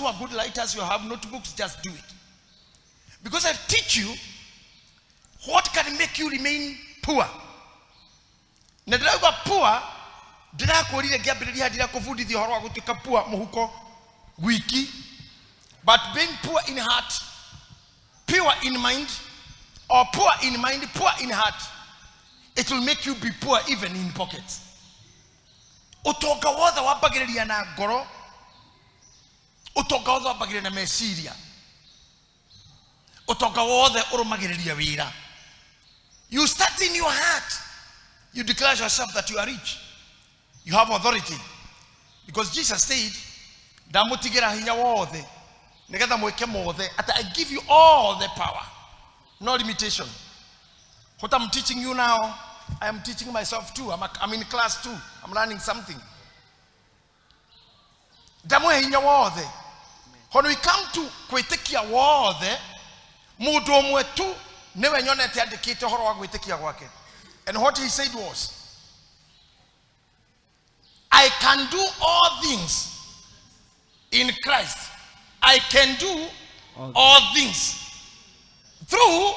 Those who are good writers, you have notebooks, just do it. Because I teach you what can make you remain poor. Na ndĩrauga poor, ndĩrakwĩrire ngĩambĩrĩria ndirakũbundithia ũhoro wa gũtuĩka poor mũhuko wiki, but being poor in heart, pure in mind, or poor in mind, poor in heart, it will make you be poor even in pockets. Ũtonga wothe wambagĩrĩria na ngoro, ũtonga wothe wambagĩrĩria na meciria, ũtonga wothe ũrũmagĩrĩria wĩra. You start in your heart. You declare yourself that you are rich. You have authority. Because Jesus said, ndamũtigĩra hinya wothe nĩgetha mwĩke mothe, atĩ I give you all the power, no limitation. What I'm teaching you now, I am teaching myself too. I'm in class too. I'm learning something. Ndamũhe hinya wothe. When we come to gwĩtĩkia wothe, mũndũ ũmwe tu nĩwe nyonete andĩkĩte ũhoro wa gwĩtĩkia gwake. And what he said was, I can do all things in Christ. I can do all things through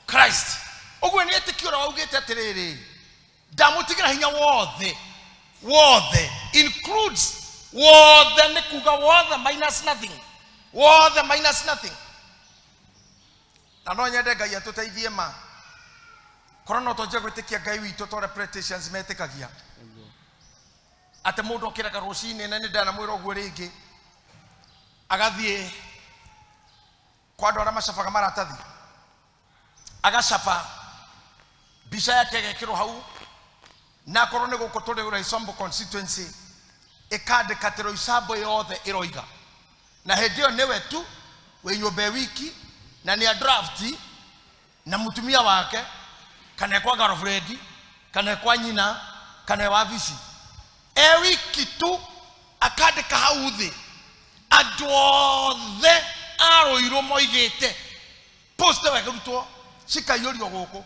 Christ. Ũguo nĩ etĩkio ũrĩa waugĩte atĩrĩrĩ, ndamũtigĩra hinya wothe, wothe includes wothe, nĩ kuga wothe minus nothing, wothe minus nothing. Na no nyende Ngai atũteithie ma korwo no twanjie gwĩtĩkia Ngai witũ ta ũrĩa politicians metĩkagia atĩ mũndũ okĩraga rũcinĩ, na nĩ ndanamwĩra ũguo rĩngĩ, agathiĩ kwa andũ arĩa macabaga maratathi, agacaba mbica yake ĩgekĩrwo hau, na akorwo nĩ gũkũ tũrĩ Roysambu constituency, ĩkandĩka atĩ Roysambu yothe ĩroiga, na hĩndĩ ĩyo nĩwe tu wĩ nyũmba ĩ wiki, na nĩ a draft na mũtumia wake, kana kwa girlfriend, kana kwa nyina, kana wabici, e wiki tu akandĩka hau thĩ andũ othe a Rũirũ moigĩte, post ĩyo ĩkarutwo cikaiyũrio gũkũ.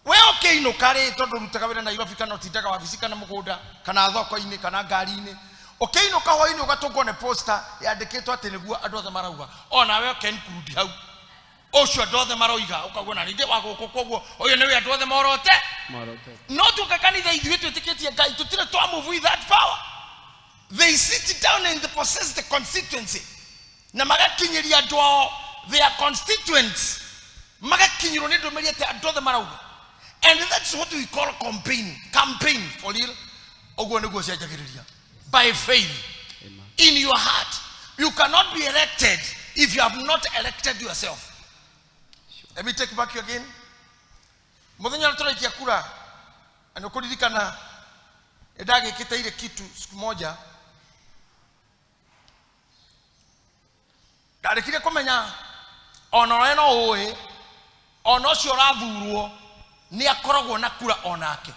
We ũkĩinũka rĩ, tondũ ũrutaga wĩra Nairobi, kana ũtindaga wabici, kana mũgũnda, kana thoko-inĩ, kana ngari-inĩ, ũkĩinũka hwainĩ ũgatũngwo nĩ poster yandĩkĩtwo atĩ nĩguo andũ othe marauga, onawe ũkenclude hau ũcio andũ othe maroiga, ũkauga na ningĩ wa gũkũ, koguo ũyũ nĩwe andũ othe morote. Morote. No tuoka kanitha ithuĩ twĩtĩkĩtie Ngai, tũtirĩ twa move with that power. They sit down and they possess the constituency, na magakinyĩria andũ ao, their constituents, magakinyĩrwo nĩ ndũmĩrĩri atĩ andũ othe marauga. And that's what we call campaign. Campaign for real, ũguo nĩguo cianjagĩrĩria by faith. Amen. In your heart. You cannot be elected if you have not elected yourself. Let me take back you again. Mũthenya ũrĩa tũraikia kura, na nĩ ũkũririkana nĩndagĩkĩte ile kitu siku moja, ndarĩkire kũmenya ona ũrĩa no ũĩ, ona ũcio ũrathurwo nĩ akoragwo na kura onake.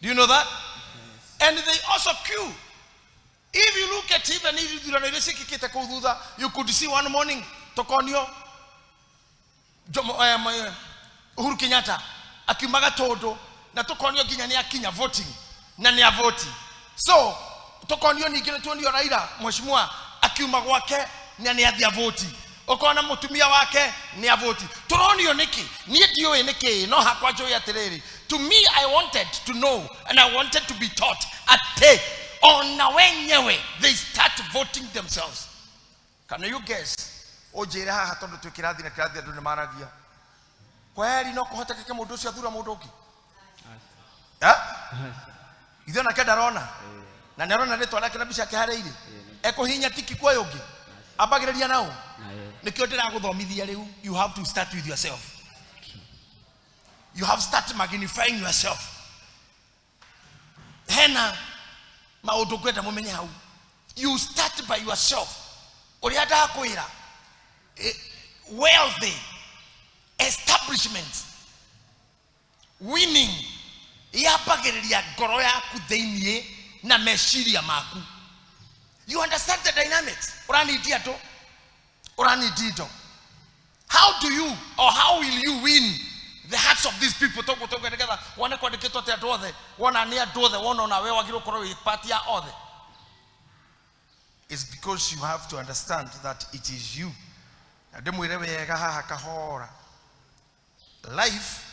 Do you know that? And they also queue. If you look at even ithurano iria ciĩkĩkĩte kũu thutha, you could see one morning tũkonio Jomo, Uhuru Kenyatta akiuma Gatũndũ, na tũkonio nginya nĩ akinya voting na nĩ avoti. So tũkonio ningĩ nĩ tuonio Raila mheshimiwa akiuma gwake na nĩ athiĩ avoti, ũkona mũtumia wake nĩ avoti. Tũronio nĩkĩ? Niĩ ndiũĩ nĩkĩ, no hakwa njũĩ atĩrĩrĩ, to me I wanted to know and I wanted to be taught atĩ ona wenyewe they start voting themselves. Can you guess? Ũnjĩre haha, tondũ twĩ kĩrathi na kĩrathi andũ nĩ maragia kweri, no kũhotekeke mũndũ ũcio athura mũndũ ũngĩ? Eh? Ithuĩ onake ndarona, na nĩ arona rĩtwa rĩake na mbica yake harĩa irĩ, ekũhihinya tiki kwa ũyũ ũngĩ ambagĩrĩria nao. Naye. Nĩkĩo ndĩragũthomithia rĩu. You have to start with yourself. You have start magnifying yourself. Hena maũndũ ngwenda mũmenye hau. You start by yourself. Ũrĩa ndakwĩra, wealthy establishment winning yambagĩrĩria ngoro yaku thĩiniĩ na meciria maku. You understand the dynamics? Ũranidi andũ, ũranidi indo. How do you or how will you win the hearts of these people? Toguo toguo, nĩgetha wone kwandĩkĩtwo atĩ andũ othe, wona nĩ andũ othe, wona onawe wagĩrĩirwo gũkorwo wĩ part ya othe. It's because you have to understand that it is you. Na ndĩmwĩre wega haha kahora. Life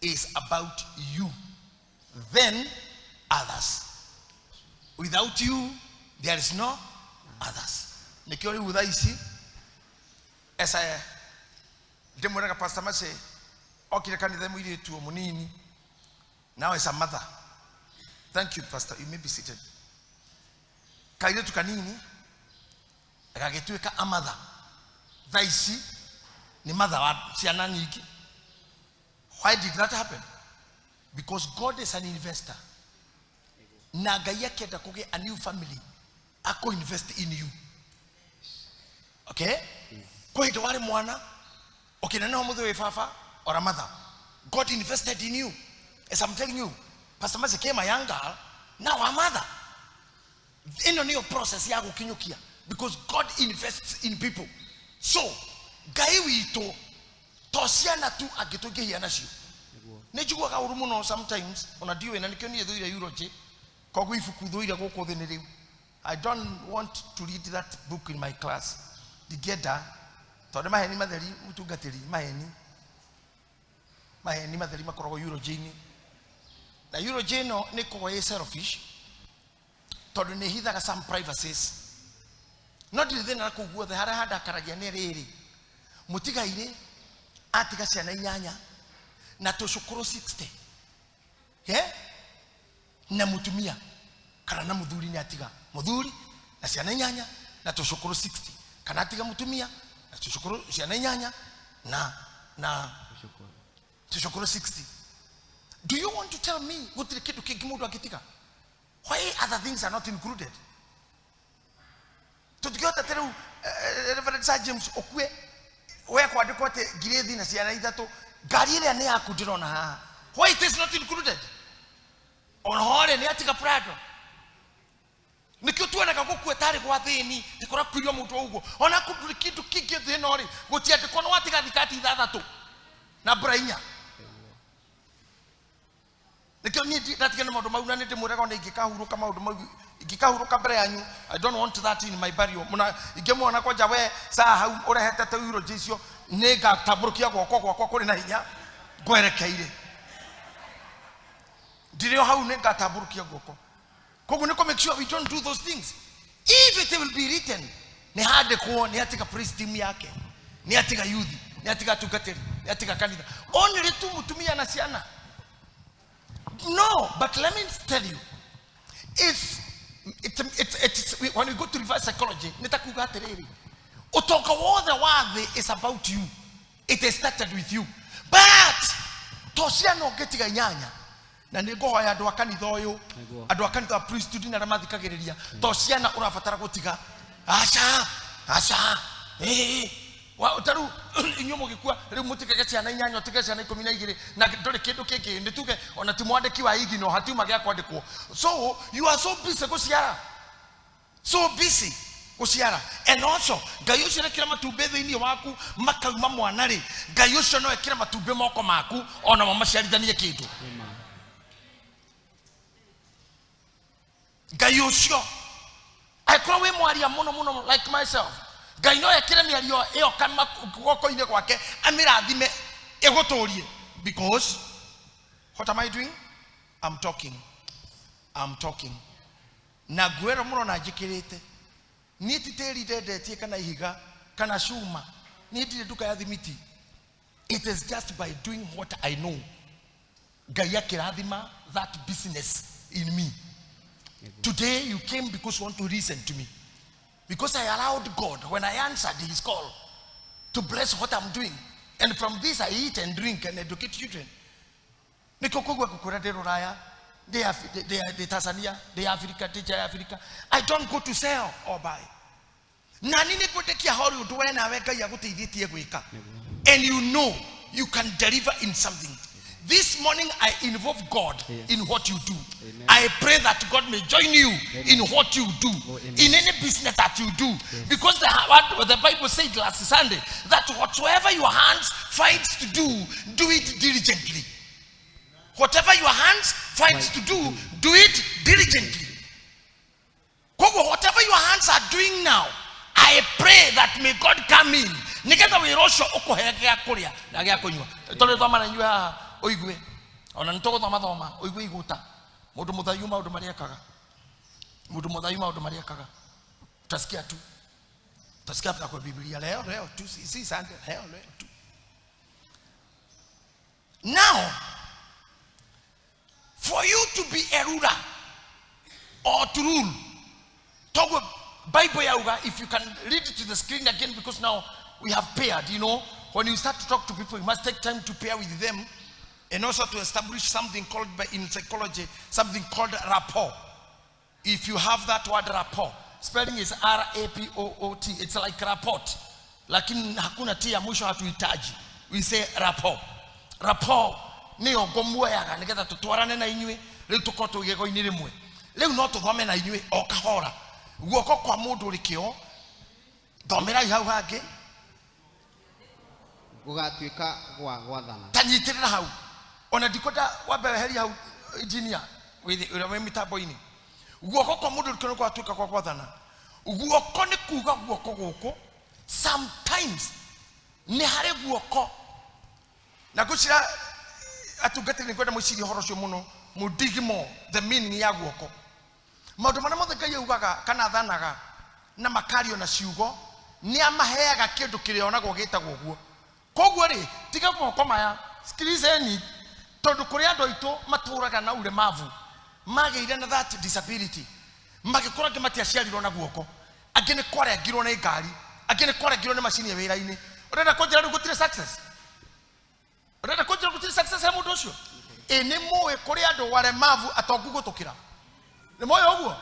is about you, then others. Without you, there is no others. Nĩkĩo rĩu thaa ici esa ndĩmwĩraga Pastor Mercy okire kanitha mũirĩtu o mũnini. Now is a mother. Thank you, Pastor. You may be seated. Kairĩtu kanini gagĩtuĩka a mother. Thaa ici nĩ mother wa ciana nyingĩ. Why did that happen? Because God is an investor. Na Ngai akĩenda kũgĩa a new family, ako invest in you. Okay? Kwĩ hĩndĩ warĩ mwana, ũkĩneneha mũthĩ wĩ baba or a mother. God invested in you. As I'm telling you, Pastor Mercy came a young girl, now a mother. Ĩno nĩyo process ya gũkinyũkia because God invests in people. So, Ngai witũ to ciana tu angĩtũingĩhia nacio. Nĩ njiguaga ũru mũno sometimes ona ndiũĩ na nĩkĩo niĩ thũire eulogy koguo ibuku thũire gũkũ thĩ nĩ rĩu. I don't want to read that book in my class. Ndingĩenda tondũ maheni matheri mũtungatĩri maheni maheni matheri makoragwo eulogy-inĩ. Na eulogy ĩno nĩ ĩkoragwo ĩ selfish tondũ nĩ ĩhithaga some privacies. No ndirĩ thĩna na kũu guothe harĩa handakaragia nĩ rĩrĩ mũtigairĩ atiga ciana inyanya na tũcũkũrũ 60 yeah? Na mũtumia kana na mũthuri nĩ atiga mũthuri na ciana inyanya na tũcũkũrũ 60 kana atiga mũtumia na tũcũkũrũ ciana inyanya na tũcũkũrũ 60. Do you want to tell me gũtirĩ kĩndũ kĩngĩ mũndũ angĩtiga? Why other things are not included? Tũtingĩhota ta rĩu Reverend Sir James ũkue we kwandĩkwo atĩ ngirĩthi na ciana ithatũ ngari ĩrĩa nĩ yaku ndĩrona haha. Why it is not included? Ona horĩ nĩ atiga Prado. Nĩkĩo tuonaga gũkua tarĩ gwa thĩni tĩkũrakuirio mũndũ ũguo ona ndũrĩ kĩndũ kĩngĩ thĩ ĩno rĩ gũtiandĩkwo nĩ watiga thikati ithathatũ na mbura inya. Nĩkĩo niĩ ndatiga nĩ maũndũ mau na nĩ ndĩmwĩraga ona ingĩkahurũka maũndũ mau ingĩkahurũka mbere yanyu. I don't want that in my burial. Mũna ingĩmuona kwanja we saa hau ũrehete ta eulogy icio nĩ ngatambũrũkia guoko gwakwa kũrĩ na hinya ngwerekeire ndirĩ o hau nĩ ngatambũrũkia guoko. Koguo nĩ kũ make sure we don't do those things. If it will be written nĩ handĩkwo nĩ atiga praise team yake nĩ atiga youth nĩ atiga atungatĩri nĩ atiga kanitha only tu mũtumia na ciana. No, but let me tell you, it's when we go to reverse psychology, nĩ ta kuga atĩrĩrĩ, ũtonga wothe wa thĩ is about you. It is started with you. But to ciana ũngĩtiga inyanya na nĩ ngũhoya andũ a kanitha ũyũ andũ a kanitha wa priesthood na arĩa mathikagĩrĩria to ciana ũrabatara gũtiga aca aca ĩĩ ta rĩu inyuĩ mũgĩkua rĩu mũtigage ciana inyanya ũtige ciana ikũmi na igĩrĩ na ndũrĩ kĩndũ kĩngĩ nĩ tuge ona ti mwandĩki wa igino hatiuma gĩa kwandĩkwo. So you are so busy gũciara, so busy gũciara. And also Ngai ũcio ekĩra matumbĩ thĩinĩ waku makauma mwana rĩ Ngai ũcio no ekĩre matumbĩ moko maku ona mo maciarithanie kĩndũ. Ngai ũcio angĩkorwo wĩ mwaria mũno mũno like myself Ngai no ekĩre mĩario ĩyo guoko-inĩ gwake amĩrathime ĩgũtũrie. Because what am I doing? I'm talking. I'm talking. Na nguo mũrona njĩkĩrĩte niĩ ti tĩri ndendetie kana ihiga kana cuma niĩ ndirĩ nduka ya thimiti. It is just by doing what I know Ngai akĩrathima that business in me. Today you came because you want to listen to me. Because I allowed God, when I answered his call, to bless what I'm doing. And from this I eat and drink and educate children. Nĩkĩo kũigua ngũkwĩra ndĩ Rũraya, ndĩ Tanzania, ndĩ Africa, ndĩ nja ya Africa. I don't go to sell or buy. Na niĩ nĩ ngwendekia hori ũndũ we nawe Ngai agũteithĩtie gwĩka. And you know you can deliver in something. This morning I involve God in what you do. Amen. I pray that God may join you Amen. in what you do, Oh, amen. in any business that you do. Yes. Because what the Bible said last Sunday, that whatsoever your hands finds to do, do it diligently. Whatever your hands finds to do, do it diligently. Koguo whatever your hands are doing now, I pray that may God come in nigetha wĩra ũcio ũkũhe gĩa kũrĩa na gĩa kũnyua. Tondũ thoma na inyuĩ haha ũigue, ona nĩ tũgũthoma thoma ũigue igũta mũndũ mũthayu maũndũ marĩa ekaga, mũndũ mũthayu maũndũ marĩa ekaga. Utasikia tu, utasikia kwa Biblia leo leo tu, si Sunday, leo leo tu. Now for you to be a ruler or to rule, Togo Bible yauga, if you can read it to the screen again, because now we have paired, you know, when you start to talk to people, you must take time to pair with them and also to establish something called, by, in psychology, something called rapport. If you have that word rapport, spelling is R-A-P-O-O-T, it's like rapport, lakini hakuna T ya mwisho, hatuhitaji. We say rapport. Rapport niyo ngomuoyaga nigetha tutwarane na inyuĩ, rĩu tũkorwo twĩ igego-inĩ rĩmwe, rĩu no tũthome na inyuĩ o kahora. Guoko kwa mũndũ ũrĩ kĩo, thomerai hau hangĩ. Gũgatuĩka gwa gwathana. Ta nyitĩrĩra hau, ona ndikwenda wambe weheria hau, engineer ũrĩa wĩ mĩtambo-inĩ. Guoko kwa mũndũ ũrĩ kĩo nĩ gwatuĩka kwa gwathana. Guoko nĩ kuga guoko gũkũ, sometimes nĩ harĩ guoko na ngwĩciria atungatĩri nĩ ngwenda mwĩcirie ũhoro ũcio mũno, mũdigimo the meaning ya guoko. Maũndũ marĩa mothe Ngai augaga kana athanaga na makario na ciugo, nĩ amaheaga kĩndũ kĩrĩonagwo gĩtagwo ũguo. Koguo rĩ, tiga moko maya, sikilizeni, tondũ kũrĩ andũ aitũ matũraga na ulemavu, magĩire na that disability, magĩkũra angĩ matiaciarirwo na guoko, angĩ nĩ kwarengirwo nĩ ngari, angĩ nĩ kwarengirwo nĩ macini ya wĩra-inĩ. Ũrenda kũnjĩra rĩu gũtirĩ success? Ũrenda kũnjĩra gũtirĩ success he mũndũ ũcio? Ĩ nĩ mũĩ kũrĩ andũ walemavu atongu gũtũkĩra? Nĩ mũĩ ũguo?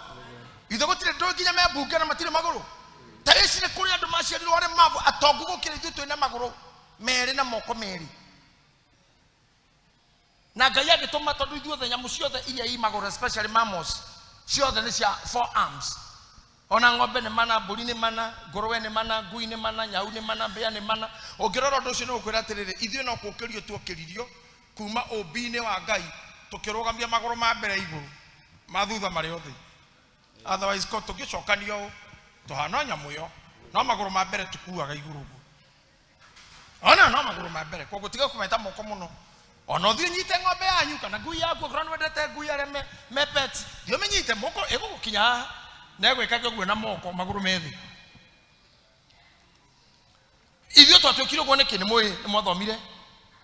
Ithe gũtirĩ ndũ nginya me mbunge na matirĩ magũrũ. Ta ici nĩ kũrĩ andũ maciarirwo walemavu atongu gũkĩra ithuĩ twĩna magũrũ merĩ na moko merĩ. Na Ngai agĩtũma tondũ ithuothe nyamũ ciothe iria i magũrũ, especially mammals, ciothe nĩ cia four arms. Ona ng'ombe nĩ mana, mbũri nĩ mana, ngũrwe nĩ mana, ngui nĩ mana, nyau nĩ mana, mbĩa nĩ mana. Ũngĩrora ũndũ ũcio nĩ ũkwĩra atĩrĩrĩ, ithuĩ no kũũkĩrio tuokĩririo kuma ũmbi-inĩ wa Ngai, tũkĩrũgamia magũrũ ma mbere igũrũ, ma thutha marĩ o thĩ. Otherwise ko tũngĩcokanio ũũ, tũhana nyamũ ĩyo, no magũrũ ma mbere tũkuaga igũrũ ũguo. Ona no magũrũ ma mbere, koguo tiga kũmeta moko mũno. Ona ũthiĩ ũnyite ng'ombe yanyu kana ngui yaku, okorwo nĩ wendete ngui arĩa me pets, thiĩ ũmĩnyite moko, ĩgũgũkinya haha, na ĩgwĩkage ũguo na moko, magũrũ me thĩ. Ithuĩ twatuĩkire ũguo nĩkĩ? Nĩ mũĩ, nĩ mwathomire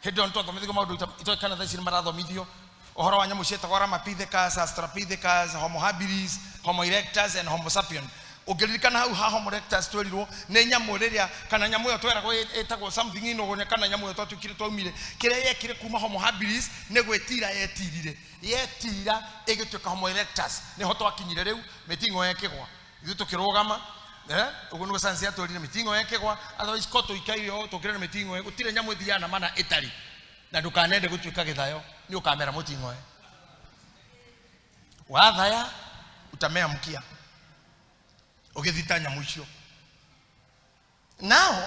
hĩndĩ ĩyo nĩ twathomithio maũndũ itoĩ kana thaa ici nĩ marathomithio ũhoro wa nyamũ ciĩtagwo Ramapithecus, Australopithecus, Homo habilis, Homo erectus and Homo sapien. Ũngĩririkana hau ha Homo erectus twerirwo nĩ nyamũ rĩrĩa kana nyamũ ĩyo tweragwo ĩtagwo something inogonya, kana nyamũ ĩyo twatuĩkire twaumire, kĩrĩa yekire kuma Homo habilis nĩ gwĩtira yetirire, yetira ĩgĩtuĩka Homo erectus. Nĩho twakinyire rĩu mĩting'o ĩkĩgwa, ithuĩ tũkĩrũgama. Ũguo nĩguo science yatwĩrire, mĩting'o ĩkĩgwa, otherwise ko tũikaire ũũ tũkĩre na mĩting'o, gũtirĩ nyamũ ĩthiaga na mana ĩtarĩ. Na ndũkanende gũtuĩka gĩthayo, nĩ ũkamera mũting'oe. Wathaya utamea mkia ũgĩthita nyamũ icio. Now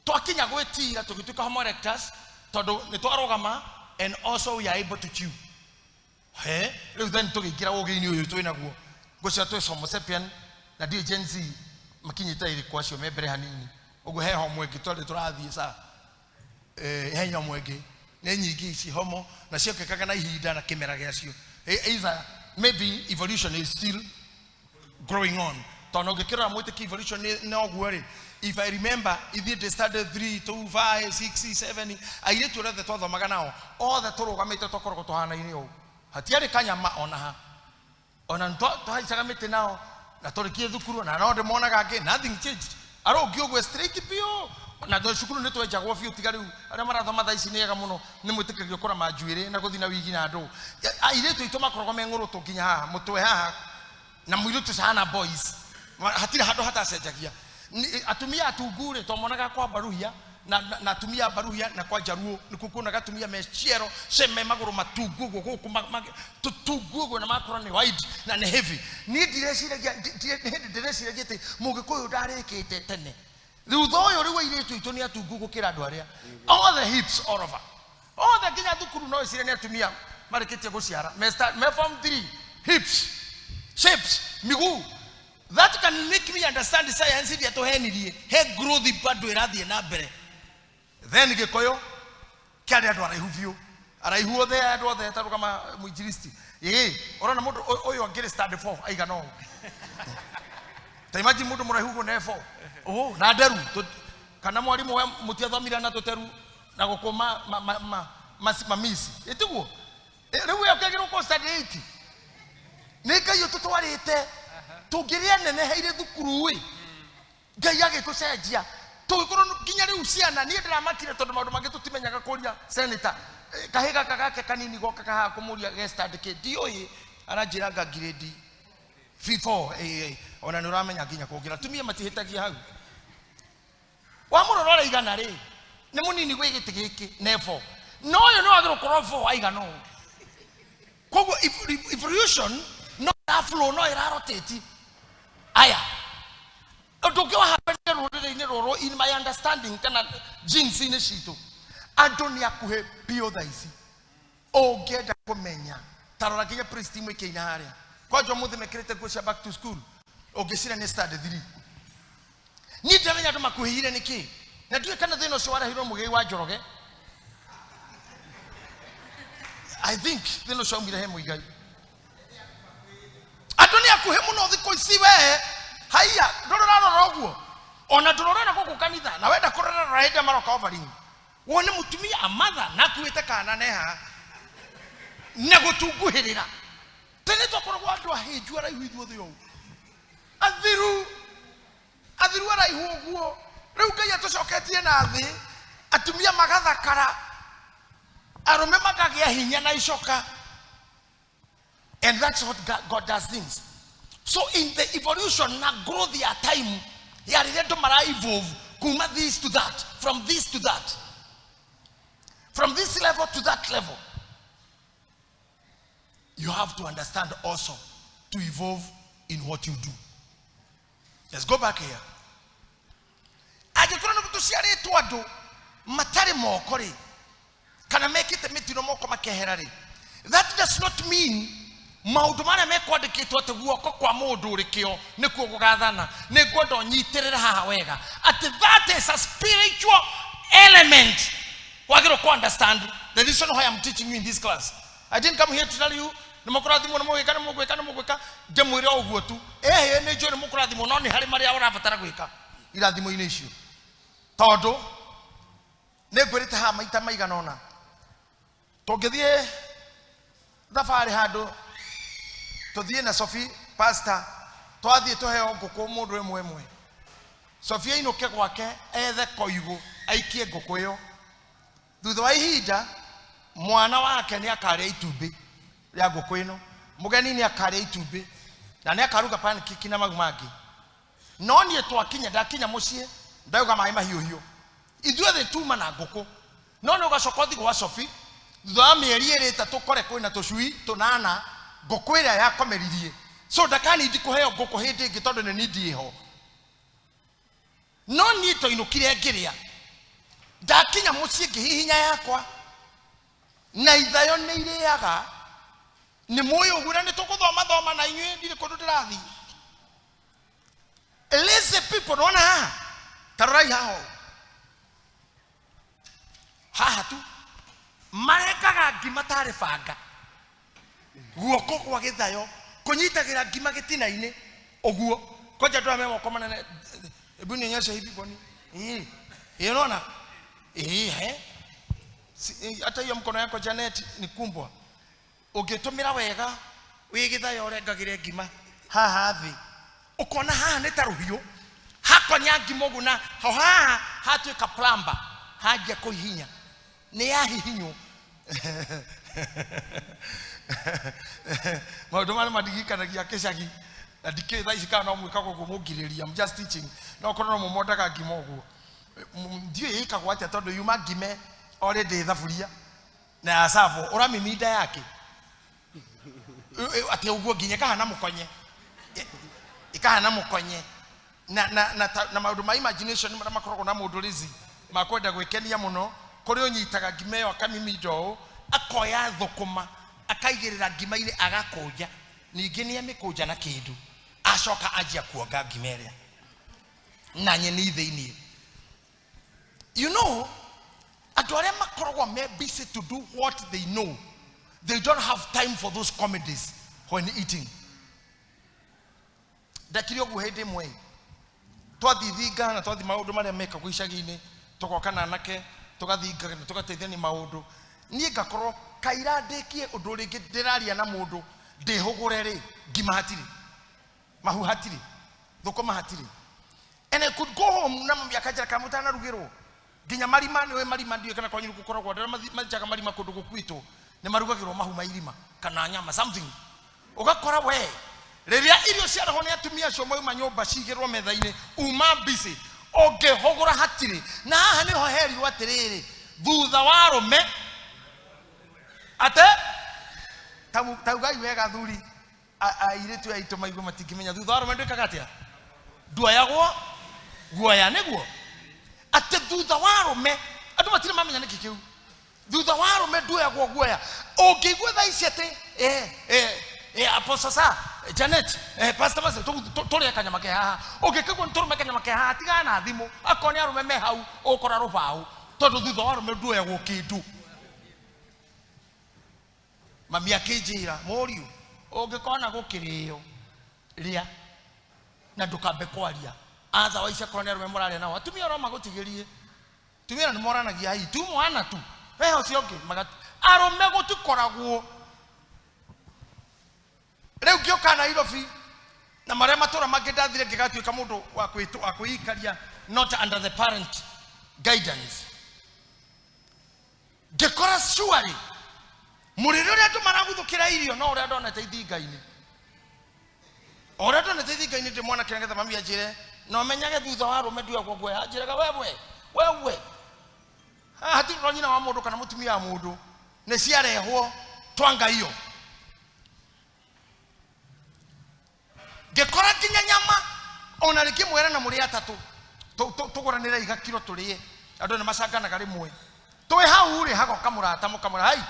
twakinya gwĩtira tũgĩtuĩka Homo erectus tondũ nĩ twarũgama, and also we are able to chew. He, rĩu then tũgĩingĩra ũgĩ-inĩ ũyũ twĩ naguo, ngwĩciria twĩ Homo sapien na ndiũĩ Gen Z makinyĩte ĩrĩkũ acio me mbere hanini ũguo. He homo ĩngĩ twarĩ tũrathiĩ sa he nyamũ ĩngĩ nĩ nyingĩ ici homo na ciokĩkaga na ihinda na kĩmera gĩacio. Either maybe evolution is still growing on, tondũ ũngĩkĩrora mwĩtĩki evolution nĩ ũguo rĩ. If I remember, ithuĩ ndĩ standard 3 2 5 6 7, airĩtu arĩa othe twathomaga nao othe tũrũgamĩte twakoragwo tũhanaine ũũ, hatiarĩ kanyama ona ha ona twahaicaga mĩtĩ nao na tũrĩkie thukuru na no ndĩmonaga angĩ, nothing changed, arũngi ũguo straight biũ na tondũ cukuru nĩ twenjagwo biũ. Tiga rĩu arĩa marathoma thaa ici nĩ ega mũno, nĩ mwĩtĩkagio kũrama njuĩrĩ na gũthiĩ na wigi na andũ. Airĩtu aitũ makoragwo me ng'ũrũtũ nginya haha mũtwe haha na mũirĩtu cahana boys. Hatirĩ handũ hatacenjagia. Atumia atungu rĩ twamonaga kwa Baruhia na atumia a Baruhia na kwa Njaruo nĩkuo kuonaga atumia me ciero ce me magũrũ matungu ũguo gũkũ tũtungu ũguo na makorwo nĩ wide na nĩ heavy. Niĩ ndireciragia nĩ hĩndĩ ndĩreciragia atĩ Mũgĩkũyũ ndarĩkĩte tene. Thutha ũyũ rĩu airĩtu aitũ nĩ atungu gũkĩra andũ arĩa all the hips all over othe, nginya thukuru no ĩcire nĩ atumia marĩkĩtie gũciara me form 3 hips. Shapes, miguu. That can make me understand science iria tũhenirie he growth bado ĩrathiĩ na mbere. Then gĩkũyũ kĩarĩ andũ araihu biũ, araihu othe, andũ othe tarũ kama mwinjilisti. Ĩĩ, ũrona mũndũ ũyũ angĩrĩ stand 4 aigana ũũ. Ta imagine mũndũ mũraihu ũguo ne 4. Oh, na nderu. Kana mwarimũ we mũtiathomire na tũteru na gũkũ mamisi. Ĩtiguo? Rĩu we ũkĩagĩrĩrwo gũkorwo stand 8. Nĩ Ngai ũtũtwarĩte. Tũngĩrĩa neneheire thukuru ĩ. Ngai agĩtũcenjia. Tũgĩkorwo nginya rĩu ciana, niĩ ndĩramakire tondũ maũndũ mangĩ tũtimenyaga kũria senator. Kahĩ gaka gake kanini gokaga haha kũmũria ge stand kĩ, ndiũĩ, aranjĩra anga grade V4, ona nĩ ũramenya nginya kũngĩra. Atumia matihĩtagia hau. Wamũrora ũrĩa aigana rĩ, nĩ mũnini gwĩ gĩtĩ gĩkĩ, ne 4. No ũyũ nĩ wagĩrĩirwo gũkorwo 4 aigana ũũ. Koguo evolution no ĩra flow, no ĩra rotate. Aya, ũndũ ũngĩ wahapenire rũrĩrĩ-inĩ rũrũ, in my understanding, kana genes-inĩ citũ, andũ nĩ akuhĩ biũ thaa ici. Ũngĩenda kũmenya, ta rora nginya praise team ĩkĩina harĩa. Kwanja ũmũthĩ mekĩrĩte nguo cia back to school, ũngĩciria nĩ stand 3. Niĩ ndiramenya andũ makuhĩire nĩkĩ. Na ndiũĩ kana thĩna ũcio warehirwo Mũgĩi wa Njoroge. I think thĩna ũcio waumire he Mũigai. Andũ nĩ akuhĩ mũno thikũ ici we. Haiya, ndũrĩ ũrarora ũguo. Ona ndũrorera gũkũ kanitha, na wenda kũrora rora hĩndĩ ĩrĩa maroka offering. Wone mũtumia amatha na akuĩte kana ne haha. Na gũtunguhĩrĩra. Tene twakoragwo andũ ahĩnju araihu ithuothe ũũ. Athiru. Athiru araihu ũguo. Rĩu Ngai atũcoketie na thĩ, atumia magathakara, arũme makagĩa hinya na icoka. And that's what God does things. So in the evolution na growth ya time, ya rĩrĩa andũ mara evolve kuma this to that, from this to that, from this level to that level, you have to understand also to evolve in what you do. Let's go back here. Angĩkorwo nĩ tũciarĩtwo andũ matarĩ moko rĩ, kana mekĩte mĩtino moko makehera rĩ, that does not mean maũndũ marĩa mekwandĩkĩtwo atĩ guoko kwa mũndũ ũrĩ kĩo nĩkuo gũgathana. Nĩ ngwenda ũnyitĩrĩre haha wega atĩ that is a spiritual element. Wagĩrĩirwo kũ understand the reason why I'm teaching you in this class. I didn't come here to tell you nĩ mũkũrathimwo, nĩ mũgwĩka, nĩ mũgwĩka, nĩ mũgwĩka. Ndĩmwĩre o ũguo tu. Ĩhĩ, nĩ njũĩ nĩ mũkũrathimwo, no nĩ harĩ marĩa ũrabatara gwĩka irathimo-inĩ icio. Tondũ nĩ ngwĩrĩte haha maita maigana ũna, tũngĩthiĩ thabarĩ handũ, tũthiĩ na Sophie pastor, twathiĩ tũheo ngũkũ mũndũ ĩmwe ĩmwe. Sophie ainũke gwake ethe koigũ aikie ngũkũ ĩyo. Thutha wa ihinda mwana wake nĩ akarĩa itumbĩ rĩa ngũkũ ĩno, mũgeni nĩ akarĩa itumbĩ na nĩ akaruga pancake na mau mangĩ. No niĩ twakinya, ndakinya mũciĩ ndauga maĩ mahiũhiũ, ithuothe tuma na ngũkũ. No nĩ ũgacoka ũthiĩ gwa Sophie thutha wa mĩeri ĩrĩ ĩtatũ kore kwĩna tũcui tũnana, ngũkũ ĩrĩa yakomeririe. So ndakanindi kũheo ngũkũ hĩndĩ ĩngĩ tondũ nĩ nindi ĩho. No niĩ twainũkire ngĩrĩa, ndakinya mũciĩ ngĩhihinya yakwa na ithayo nĩ irĩaga. Nĩ mũĩ ũguo na nĩ tũgũthoma thoma na inyuĩ, ndirĩ kũndũ ndĩrathiĩ. Lazy people, nĩwona haha? Ta rorai haha ũũ. Haha tu marengaga ngima tarĩ banga. Guoko gwa gĩthayo kũnyitagĩra ngima gĩtina-inĩ ũguo. Kwanja andũ aya me moko manene, hebu nionyeshe hivi boni. Ĩĩ, ĩĩ, unaona? Ĩĩ, he. Si, hata hiyo mkono yako Janet ni kumbwa. Ũngĩtũmĩra wega wĩ gĩthayo ũrengagĩre ngima haha thĩ, ũkona haha nĩ ta rũhiũ hakonya ngima ũguo, na ho haha hatuĩka plumber, hanjia kũhihinya, nĩ yahihinywo. Maũndũ marĩa mandirikanagia kĩcagi, na ndikĩũĩ thaa ici kana no mwĩkaga ũguo mũngirĩria, I'm just teaching. No korwo no mũmondaga ngima ũguo, ndiũĩ ĩkagwo atĩa tondũ yuma ngime already thaburia na ya savo, ũramiminda yake atĩ ũguo nginya ĩkahana mũkonye, ĩkahana mũkonye. Na maũndũ ma imagination marĩa makoragwo na mũndũ lazy ma kwenda gwĩkenia mũno, kũrĩ ũnyitaga ngima ĩyo akamiminda ũũ, akoya thũkũma akaigĩrĩra ngima-inĩ agakũnja Ningĩ nĩ amĩkũnja na kĩndũ acoka anjia kuonga ngima ĩrĩa na nyeni thĩinĩ. You know, andũ arĩa makoragwo me busy to do what they know, they don't have time for those comedies when eating. Ndekire ũguo hĩndĩ ĩmwe, twathiĩ thinga na twathiĩ maũndũ marĩa mekagwo icagi-inĩ, tũgoka na anake, tũgathinga na tũgateithania maũndũ. Niĩ ngakorwo kaira ndĩkie ũndũ rĩngĩ ndĩraria na mũndũ, ndĩhũgũre rĩ, ngima hatirĩ, mahu hatirĩ, thũkũma hatirĩ. And I could go home na mami akanjĩra kana mũtanarugĩrwo nginya marima. Nĩwe marima, ndiũĩ kana kwanyu gũkoragwo andũ arĩa manjaga marima. Kũndũ gũkuĩtwo nĩ marugagĩrwo mahu ma irima kana nyama something. Ũgakora we rĩrĩa irio ciarehwo nĩ atumia acio mauma nyũmba cigĩrwo metha-inĩ, uma busy, ũngĩhũgũra hatirĩ. Na haha nĩho herirwo atĩrĩrĩ, thutha wa arũme ate taugai wega athuri, airĩtu aitũ maigue matingĩmenya thutha wa arũme ndwĩkaga atĩa, nduoyagwo guoya. Nĩguo atĩ thutha wa arũme, andũ matirĩ mamenya nĩkĩ kĩu thutha wa arũme nduoyagwo guoya. Ũngĩigua thaa ici atĩ Apostle sa Janet, Pastor Mase, tũrĩe kanyama ke haha, ũngĩkaigua nĩ tũrũme kanyama ke haha, tigana na thimũ. Akorwo nĩ arũme me hau, ũkora rũbaũ, tondũ thutha wa arũme nduoyagwo kĩndũ. Mami akĩnjĩra, mũriũ, ũngĩkona gũkĩrĩo, rĩa na ndũkambe kwaria. Otherwise akorwo nĩ arũme mũrarĩa nao, atumia oro magũtigĩrie. Tumia nĩ moranagia hai tu mwana tu we ũcio ũngĩ arũme gũtikoragwo. Rĩu ngĩũka Nairobi na marĩa matũra mangĩ ndathire, ngĩgatuĩka mũndũ wa wa kwĩikaria, not under the parent guidance, ngĩkora surely mũrĩre ũrĩa andũ maraguthũkĩra irio no ũrĩa ndonete ithinga-inĩ, o ũrĩa ndonete ithinga-inĩ ndĩ mwanake, nĩgetha mami anjĩre na ũmenyage thutha wa arũme nduagwo guoya. Anjĩraga, wewe wewe, haha hatirĩ nyina wa mũndũ kana mũtumia wa mũndũ, nĩ ciarehwo twangaiyo. Ngĩkora nginya nyama ona rĩngĩ mwera na mũrĩ atatũ, tũgũranĩre iga kiro tũrĩe, andũ nĩ macanganaga rĩmwe. Twĩ hau rĩ, hagoka mũrata, mũkamwĩra, hai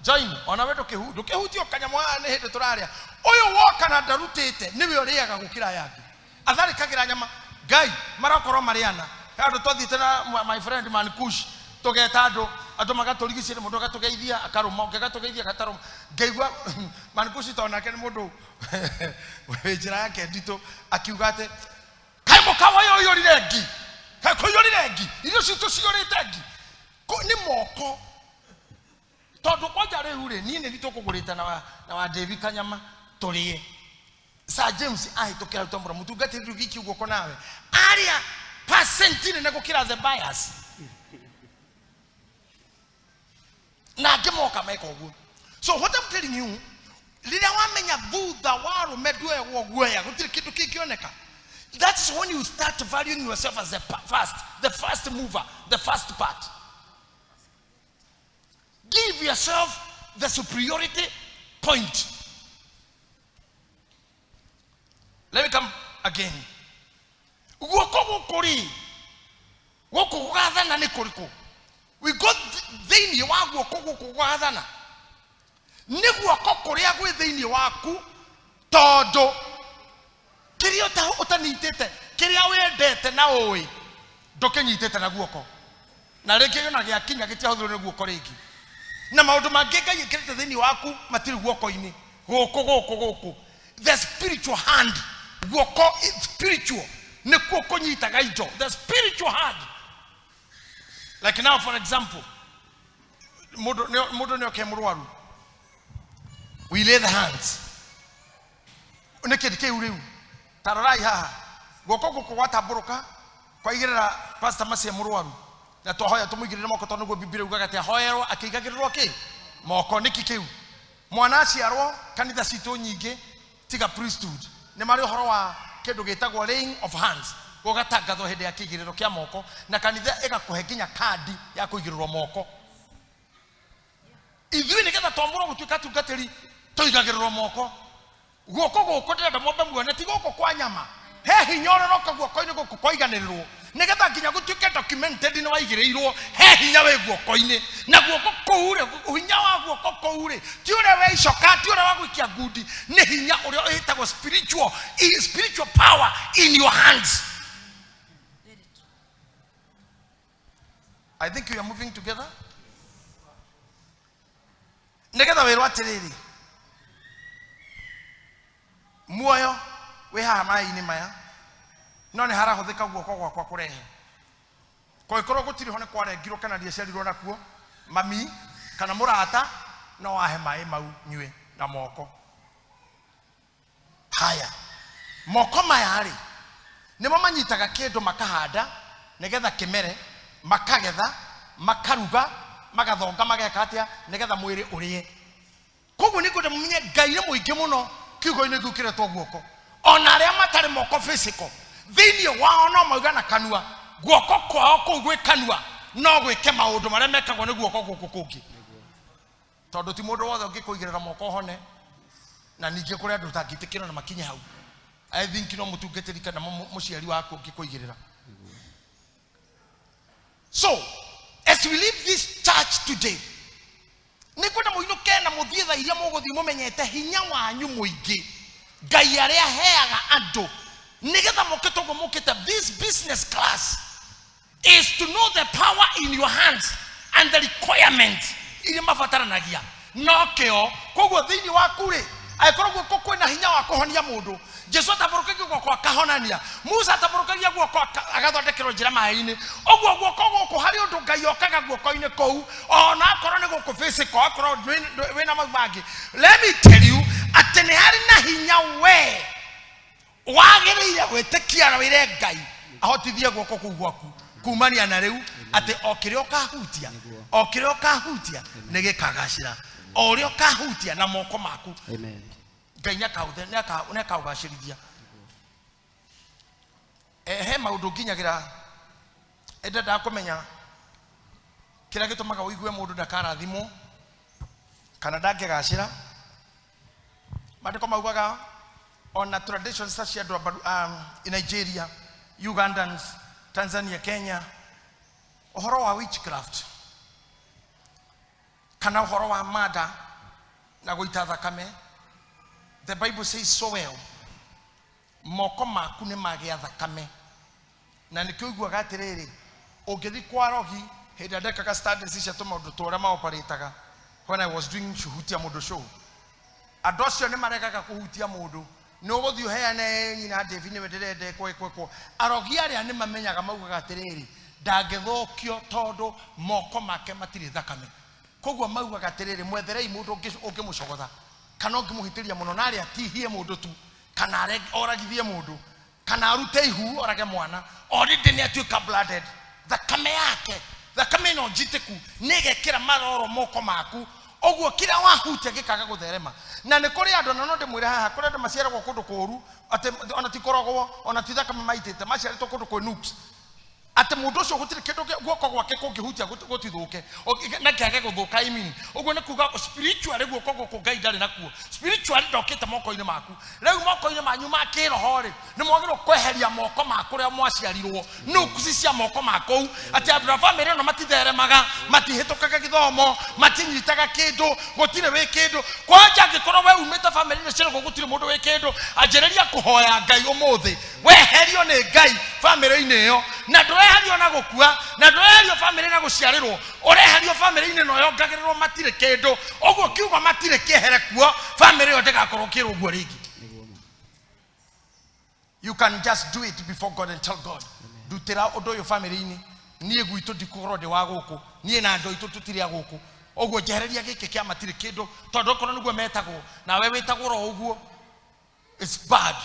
join ona we, ndũkĩhutio kanyamũ haha, nĩ hĩndĩ tũrarĩa. Ũyũ woka na ndarutĩte nĩwe ũrĩaga gũkĩra aya angĩ, atharĩkagĩra nyama. Ngai marakorwo marĩ ana. He andũ twathiĩte na my friend man Kush, tũgeta andũ, andũ magatũrigicĩria, mũndũ agatũgeithia akarũma, ũngĩ agatũgeithia agatarũma. Ngaigua man Kush, tondũ nake nĩ mũndũ wĩ njĩra yake nditũ, akiuga atĩ kaĩ mũkawa ũyũ ũiyũrire ngi, kaĩ kũiyũrire ngi, irio citũ ciyũrĩte ngi. Nĩ moko, tondũ kwanja rĩu rĩ, niĩ nĩ tũkũgũrĩte na wa David kanyama tũrĩe. Sir James ahĩtũkĩra rutambũra mũtungatĩri rĩu giki guoko nawe arĩa percent nene gũkĩra the buyers, na angĩ moka meka ũguo. So what I'm telling you, rĩrĩa wamenya thutha wa arũme nduoyagwo guoya, gũtirĩ kĩndũ kĩngĩoneka, that is when you start valuing yourself as the first mover, the first part. Give yourself the superiority point. Let me come again. Guoko gũkũ rĩ, gũkũ gũgathana nĩ kũrĩkũ? We go thĩinĩ wa guoko gũkũ gũgathana nĩ guoko kũrĩa gwĩ thĩinĩ waku, tondũ kĩrĩa ũtanyitĩte, kĩrĩa wendete na ũĩ ndũkĩnyitĩte na guoko, na rĩngĩ ona gĩakinya gĩtiahũthĩrwo nĩ guoko rĩngĩ, na maũndũ mangĩ Ngai ĩkĩrĩte thĩinĩ waku matirĩ guoko-inĩ gũkũ gũkũ gũkũ, the spiritual hand. Guoko spiritual nĩkuo kũnyitaga indo, the spiritual hand. Like now, for example, mũndũ nĩ oke mũrwaru, we lay the hands. Nĩ kĩndũ kĩu rĩu ta rorai haha, guoko gũkũ gwatambũrũka kwaigĩrĩra Pastor Macia mũrwaru, na twahoya tũmũigĩrĩre moko, tondũ nĩguo Biblia yugaga atĩ ahoerwo akĩigagĩrĩrwo kĩ moko. Nĩkĩ kĩu? Mwana aciarwo, kanitha citũ nyingĩ tiga priesthood nĩ marĩ ũhoro wa kĩndũ gĩtagwo laying of hands, gũgatangathwo hĩndĩ ya kĩigĩrĩro kĩa moko, na kanitha ĩgakũhe nginya kandi ya kũigĩrĩrwo moko. Ithuĩ nĩgetha twamũrwo gũtuĩka atungatĩri, tũigagĩrĩrwo moko. Guoko gũkũ ndĩrenda mwambe muone ti gũkũ kwa nyama. He hinya ũrĩa ũroka guoko-inĩ gũkũ kwaiganĩrĩrwo, Nĩgetha nginya gũtuĩke documented nĩ waigĩrĩirwo he hinya wĩ guoko-inĩ. Na guoko kũu rĩ, hinya wa guoko kũu rĩ, ti ũrĩa wa icoka, ti ũrĩa wa gũikia ngundi, nĩ hinya ũrĩa wĩtagwo spiritual, spiritual power in your hands. I think we are moving together. Nĩgetha wĩrwo atĩrĩrĩ, muoyo wĩ haha maĩ-inĩ maya, no nĩ harahũthĩka guoko gwakwa kũrehe. Kũngĩkorwo gũtirĩ ho nĩ kwarengirwo kana ndiaciarirwo nakuo, mami kana mũrata no ahe maĩ mau nyue na moko. Haya, moko maya rĩ, nĩmo manyitaga kĩndũ makahanda nĩgetha kĩmere, makagetha, makaruga, magathonga, mageka atĩa nĩgetha mwĩrĩ ũrĩe. Koguo nĩ ngwenda mũmenye Ngai nĩ mũingĩ mũno kiugo-inĩ kĩu kĩretwo guoko. Ona arĩa matarĩ moko physical, thĩinĩ wao no mauga na kanua, guoko kwao kũu gwĩ kanua no gwĩke maũndũ marĩa mekagwo nĩ guoko gũkũ kũngĩ. Tondũ ti mũndũ wothe ũngĩkũigĩrĩra moko hone, na ningĩ kũrĩ andũ ũtangĩtĩkĩra na makinye hau. I think no mũtungatĩri kana mũciari waku ũngĩkũigĩrĩra. So as we leave this church today, nĩ kwenda mũinũke na mũthiĩ thaa iria mũgũthiĩ mũmenyete hinya wanyu mũingĩ Ngai arĩa aheaga andũ nĩgetha mũkĩte ũguo mũkĩte. This business class is to know the power in your hands and the requirement iria mabataranagia no kĩo. Koguo thĩinĩ waku rĩ, angĩkorwo guoko kwĩna hinya wa kũhonia mũndũ, Jesu atambũrũkagia guoko akahonania, Musa atambũrũkagia guoko agathondekerwo njĩra maĩ-inĩ. Ũguo guoko gũkũ harĩ ũndũ Ngai okaga guoko-inĩ kũu, ona akorwo nĩ gũkũ physical, akorwo wĩna mau mangĩ. Let me tell you atĩ nĩ harĩ na hinya we wagĩrĩire gwĩtĩkia na wĩre Ngai ahotithie guoko kũu gwaku kumania na rĩu, atĩ o kĩrĩa ũkahutia, o kĩrĩa ũkahutia nĩ gĩkagacĩra, o ũrĩa ũkahutia na moko maku. Amen. Ngai nĩakaũgacĩrithia. He maũndũ nginyagĩra ndendaga kũmenya kĩrĩa gĩtũmaga ũigue mũndũ ndakarathimwo kana ndangĩgacĩra. Maandĩko maugaga ona traditions ta cia andũ in Nigeria, Ugandans, Tanzania, Kenya, ũhoro wa witchcraft kana ũhoro wa murder na gũita thakame, the Bible says so well, moko maku nĩ magĩa thakame. Na nĩkĩo ũiguaga atĩrĩrĩ, ũngĩthiĩ kwa rogi, hĩndĩ ĩrĩa ndekaga studies cia tũmaũndũ tũrĩa maoparĩtaga, when I was doing Shuhutia Mũndũ show, andũ acio nĩ maregaga kũhutia mũndũ. Nĩ ũgũthiĩ ũheane nyina David nĩwe ndĩrenda ĩkwo ĩkwo ĩkwo. Arogi arĩa nĩ mamenyaga, maugaga atĩrĩrĩ, ndangĩthũkio tondũ moko make matirĩ thakame. Koguo maugaga atĩrĩrĩ, mwetherei mũndũ ũngĩmũcogotha kana ũngĩmũhĩtĩria mũno, na arĩa atihie mũndũ tu, kana oragithie mũndũ, kana arute ihu orage mwana, already nĩ atuĩka blooded. Thakame yake, thakame ĩno njitĩku nĩ ĩgekĩra maroro moko maku, ũguo kĩrĩa wahutia gĩkaga gũtherema. Na nĩ kũrĩ andũ, na no ndĩmwĩre haha, kũrĩ andũ maciaragwo kũndũ kũũru, atĩ ona ti kũrogwo, ona ti thakame maitĩte, maciarĩtwo kũndũ kwĩ nukes, atĩ mũndũ ũcio gũtirĩ kĩndũ guoko gwake kũngĩhutia gũtithũke, na kĩage gũthũka. I mean, ũguo nĩ kuga spiritually guoko gũkũ Ngai ndarĩ nakuo, spiritually ndokĩte moko-inĩ maku. Rĩu moko-inĩ manyu ma kĩroho rĩ, nĩ mwagĩrĩirwo kweheria moko ma kũrĩa mwaciarirwo, nuksi cia moko ma kũu, atĩ andũ a bamĩrĩ ĩno matitheremaga, matihĩtũkaga gĩthomo, matinyitaga kĩndũ, gũtirĩ wĩ kĩndũ. Kwanja angĩkorwo we umĩte bamĩrĩ-inĩ ciaragwo gũtirĩ mũndũ wĩ kĩndũ, anjĩrĩria kũhoya Ngai ũmũthĩ weherio nĩ Ngai bamĩrĩ-inĩ ĩyo. Na ndũreherio na gũkua, na ndũreherio bamĩrĩ na gũciarĩrwo, ũreherio bamĩrĩ-inĩ na yongagĩrĩrwo matirĩ kĩndũ. Ũguo kiugo matirĩ kĩehere kuo, bamĩrĩ ĩyo ndĩgakorwo kĩrwo ũguo rĩngĩ. You can just do it before God and tell God, ndutĩra ũndũ ũyũ bamĩrĩ-inĩ, niĩ gwitũ ndikũkorwo ndĩ wa gũkũ, niĩ na andũ aitũ tũtirĩ a gũkũ, ũguo njehereria gĩkĩ kĩa matirĩ kĩndũ, tondũ okorwo nĩguo metagwo, nawe wĩtagwo ro ũguo, it's bad.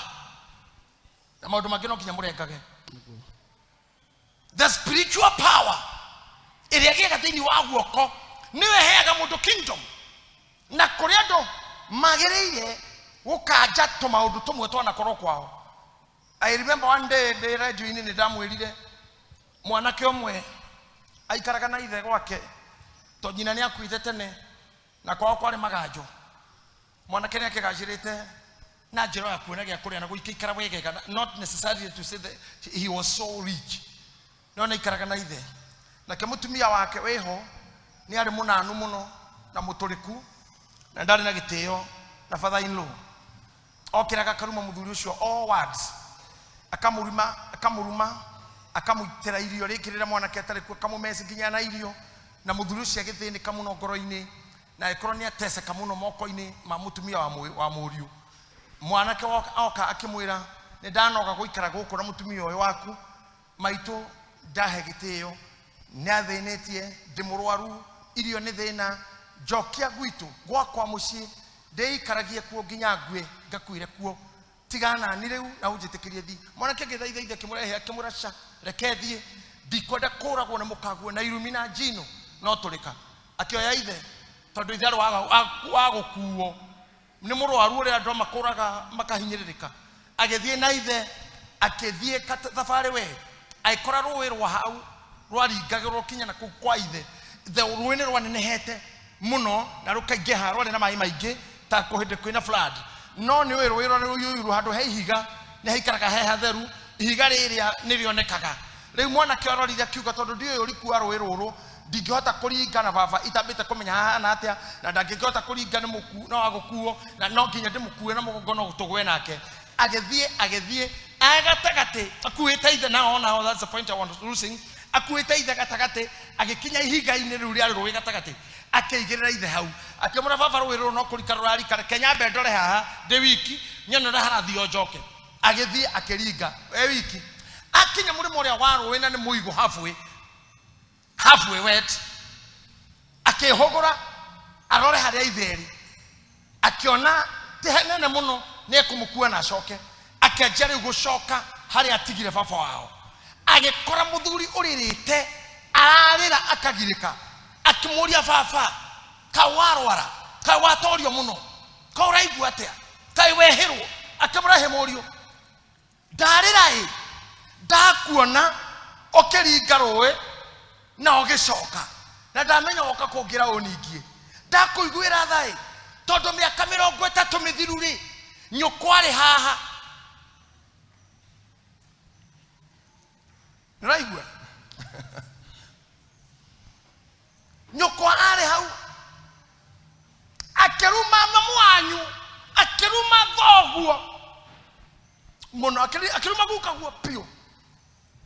Na maũndũ mangĩ no nginya mũrengage. The spiritual power ĩrĩa ĩgĩaga thĩinĩ wa guoko nĩyo ĩheaga mũndũ kingdom. Na kũrĩ andũ magĩrĩire gũkanja tũmaũndũ tũmwe twanakorwo kwao. I remember one day ndĩ radio-inĩ nĩ ndamwĩrire mwanake ũmwe aikaraga na ithe gwake, tondũ nyina nĩ akuĩte tene na kwao kwarĩ maganjo. Mwanake nĩ akĩgacĩrĩte na njĩra ya kuona gĩa kũrĩa na gũikaikara wegega, not necessarily to say that he was so rich. No nĩ aikaraga na ithe. Nake mũtumia wake wĩho nĩ arĩ mũnanu mũno na mũtũrĩku na ndarĩ na gĩtĩo na father in law. Okĩraga akaruma mũthuri ũcio all words. Akamũruma, akamũruma, akamũitĩra irio rĩngĩ rĩrĩa mwanake atarĩ kuo, akamũmeci nginya na irio. Na mũthuri ũcio agĩthĩnĩka mũno ngoro-inĩ na agĩkorwo nĩ ateceka mũno moko-inĩ ma mũtumia wa mũriũ. Mwanake oka akĩmwĩra, nĩ ndanoga gũikara gũkũ na mũtumia ũyũ waku, maitũ ndahe gĩtĩo, nĩ athĩnĩtie, ndĩ mũrwaru, irio nĩ thĩna, njokia gwitũ gwakwa mũciĩ, ndĩikaragie kuo nginya ngue, ngakuĩre kuo. Tigana ni rĩu na ũnjĩtĩkĩrie thiĩ. Mwanake agĩthaitha ithe akĩmũrehe, akĩmwĩra ca, reke thiĩ, ndikwenda kũragwo nĩ mũkaguo na irumi na njino, no tũrĩka. Akĩoya ithe, tondũ ithe arĩ wa gũkuo nĩ mũrwaru ũrĩa andũ makũraga makahinyĩrĩrĩka. Agĩthiĩ na ithe, akĩthiĩ thabarĩ we, agĩkora rũĩ rwa hau rwaringagĩrwo kinya na kũu kwa ithe. The rũĩ nĩ rwanenehete mũno na rũkaingĩha, rwarĩ na maĩ maingĩ ta kũhĩndĩ kwĩna flood. No nĩ ũĩ rũĩ rwarĩ rũiyũru handũ he ihiga, nĩ haikaraga he hatheru, ihiga rĩrĩa nĩ rĩonekaga. Rĩu mwanake arorire akiuga, tondũ ndiũĩ ũriku wa rũĩ rũrũ, ndingĩhota kũringa na baba itambĩte kũmenya hahana atĩa, na ndangĩkĩhota kũringa nĩ mũku, no agũkuo, na no nginya ndĩmũkue na mũgongo no tũgwe nake. Agĩthiĩ, agĩthiĩ, gatagatĩ, akuĩte ithe na ona ho, that's the point I want to losing. Akuĩte ithe gatagatĩ, agĩkinya ihiga-inĩ rĩu rĩarĩ rũĩ gatagatĩ, akĩigĩrĩra ithe hau, akĩmwĩra baba rũĩ rũrũ no kũrika rũrarika, reke nyambe ndore haha ndĩ wiki, nyone ũrĩa harathiĩ o njoke. Agĩthiĩ akĩringa e wiki, akinya mũrĩmo ũrĩa wa rũĩ na nĩ mũigũ halfway, halfway wet, akĩhũgũra arore harĩa ithe erĩ, akĩona ti hanene mũno nĩ ekũmũkua na acoke. Akĩanjia rĩu gũcoka harĩa atigire baba wao, agĩkora mũthuri ũrĩrĩte ararĩra akagirĩka, akĩmũria baba, kaĩ warwara, kaĩ watorio mũno, kaĩ ũraigua atĩa, kaĩ wehĩrwo? Akĩmũra, he mũriũ, ndarĩra ĩ, ndakuona ũkĩringa rũĩ na ũgĩcoka, na ndamenya woka kũngĩra ũningie, ndakũiguĩra tha ĩ, tondũ mĩaka mĩrongo ĩtatũ mĩthiru rĩ, nyũkwa arĩ haha. Nĩũraigua? Nyũkwa arĩ hau akĩruma mamu wanyu, akĩruma thoguo mũno, akĩruma gukaguo biũ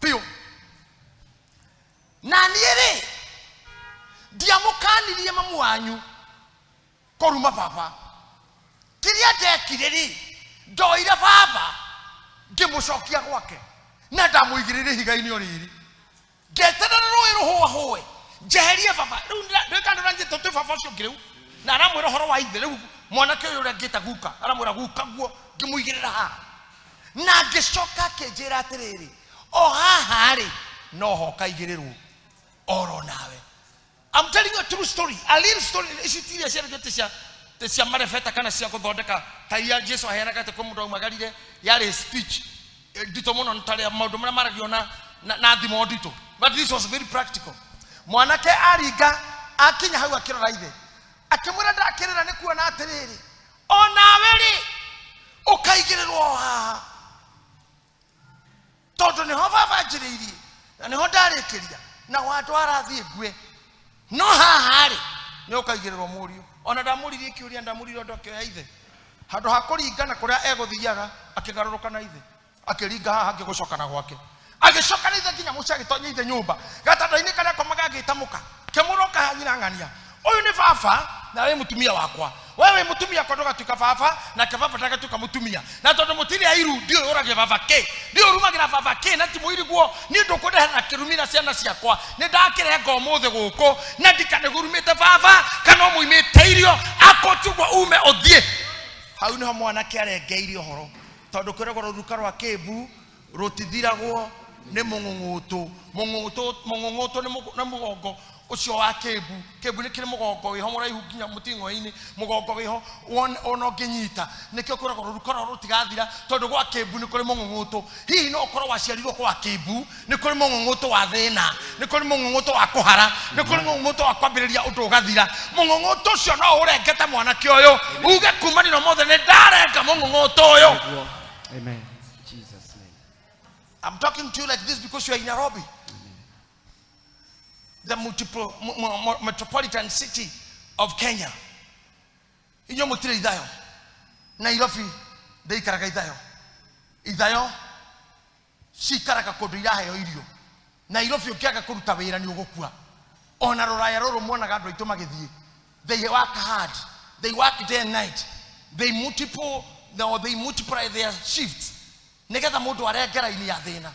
biũ. Na niĩ rĩ, ndiamũkanirie mamu wanyu kũruma baba. Kĩrĩa ndekire rĩ, ndoire baba ngĩmũcokia gwake na ndamũigĩrĩire ihiga-inĩ o rĩrĩ, ngeterera rũĩ rũhũahũe njeherie baba. Rĩu ndĩka ndĩranjĩte twĩ baba ũcio ũngĩ rĩu, na aramwĩra ũhoro wa ithe. Rĩu mwanake ũyũ ũrĩa ngĩta guka, aramwĩra guka guo, ngĩmũigĩrĩra haha na ngĩcoka akĩnjĩra atĩrĩrĩ, o haha rĩ no ho kaigĩrĩrwo oro nawe. I'm telling you a true story, a real story. Ici ti iria ciarĩtio ti cia marebeta kana cia gũthondeka ta iria Jesu aheanaga atĩ kwĩ mũndũ aumagarire, yarĩ speech nditũ mũno, nĩ tarĩa maũndũ marĩa maragio na thimo nditũ, but this was very practical. Mwanake aringa akinya hau akĩrora ithe, akĩmwĩra ndakĩrĩra nĩ kuona atĩrĩrĩ, o nawe rĩ ũkaigĩrĩrwo o haha, tondũ nĩho baba anjĩrĩirie na nĩho ndarĩkĩria, na wandũ arathiĩ ngue, no haha rĩ nĩ ũkaigĩrĩrwo mũriũ. Ona ndamũririe kĩũria, ndamũririe ũndũ akĩoya ithe handũ ha kũringa na kũrĩa egũthiaga, akĩgarũrũka na ithe akĩringa haha angĩ gũcoka na gwake, agĩcoka na ithe nginya mũciĩ, agĩtonya ithe nyũmba gatanda-inĩ karĩa akomaga, agĩta mũka kĩmũroka ha nyina ng'ania, ũyũ nĩ baba na wĩ mũtumia wakwa, we wĩ mũtumia wakwa, ndũgatuĩka baba nake baba ndagatuĩka mũtumia, na tondũ mũtirĩ airu, ndiũĩ ũragia baba kĩ, ndiũĩ ũrumagĩra baba kĩ, na ti mũiriguo niĩ ndũkũndehera kĩrumi na ciana ciakwa, nĩ ndakĩrenga ũmũthĩ gũkũ na ndikanĩgũrumĩte baba kana ũmũimĩte irio, akũtigwo ume ũthiĩ. Hau nĩho mwanake arengeirie ũhoro, tondũ kwĩragwo rũruka rwa kĩmbu rũtithiragwo nĩ mũng'ũng'ũtũ. Mũng'ũng'ũtũ, mũng'ũng'ũtũ nĩ mũgongo ũcio wa kĩmbu. Kĩmbu nĩ kĩrĩ mũgongo wĩho mũraihu nginya mũting'oe-inĩ, mũgongo wĩho ona ũngĩnyita, nĩkĩo kwĩragwo rũruka rwao rũtigathira, tondũ gwa kĩmbu nĩ kũrĩ mũng'ũng'ũtũ. Hihi no ũkorwo waciarirwo gwa kĩmbu, nĩ kũrĩ mũng'ũng'ũtũ wa thĩna, nĩ kũrĩ mũng'ũng'ũtũ wa kũhara, nĩ kũrĩ mũng'ũng'ũtũ wa kwambĩrĩria ũndũ ũgathira. Mũng'ũng'ũtũ ũcio no ũrengete mwanake ũyũ, uge kumanĩra mothe nĩ ndarenga mũng'ũng'ũtũ ũyũ. Nĩguo. Amen. Jesus name. I'm talking to you like this because you are in Nairobi. The metropolitan city of Kenya. Inyuĩ mũtirĩ ithayo. Nairobi ndĩikaraga ithayo. Ithayo cikaraga kũndũ iraheo irio. Nairobi ũngĩaga kũruta wĩra nĩ ũgũkua. Ona rũraya rũrũ muonaga andũ aitũ magĩthiĩ, they work hard, they work day and night, they multiple, no, they multiply their shifts nĩgetha mũndũ arenge raini ya thĩna.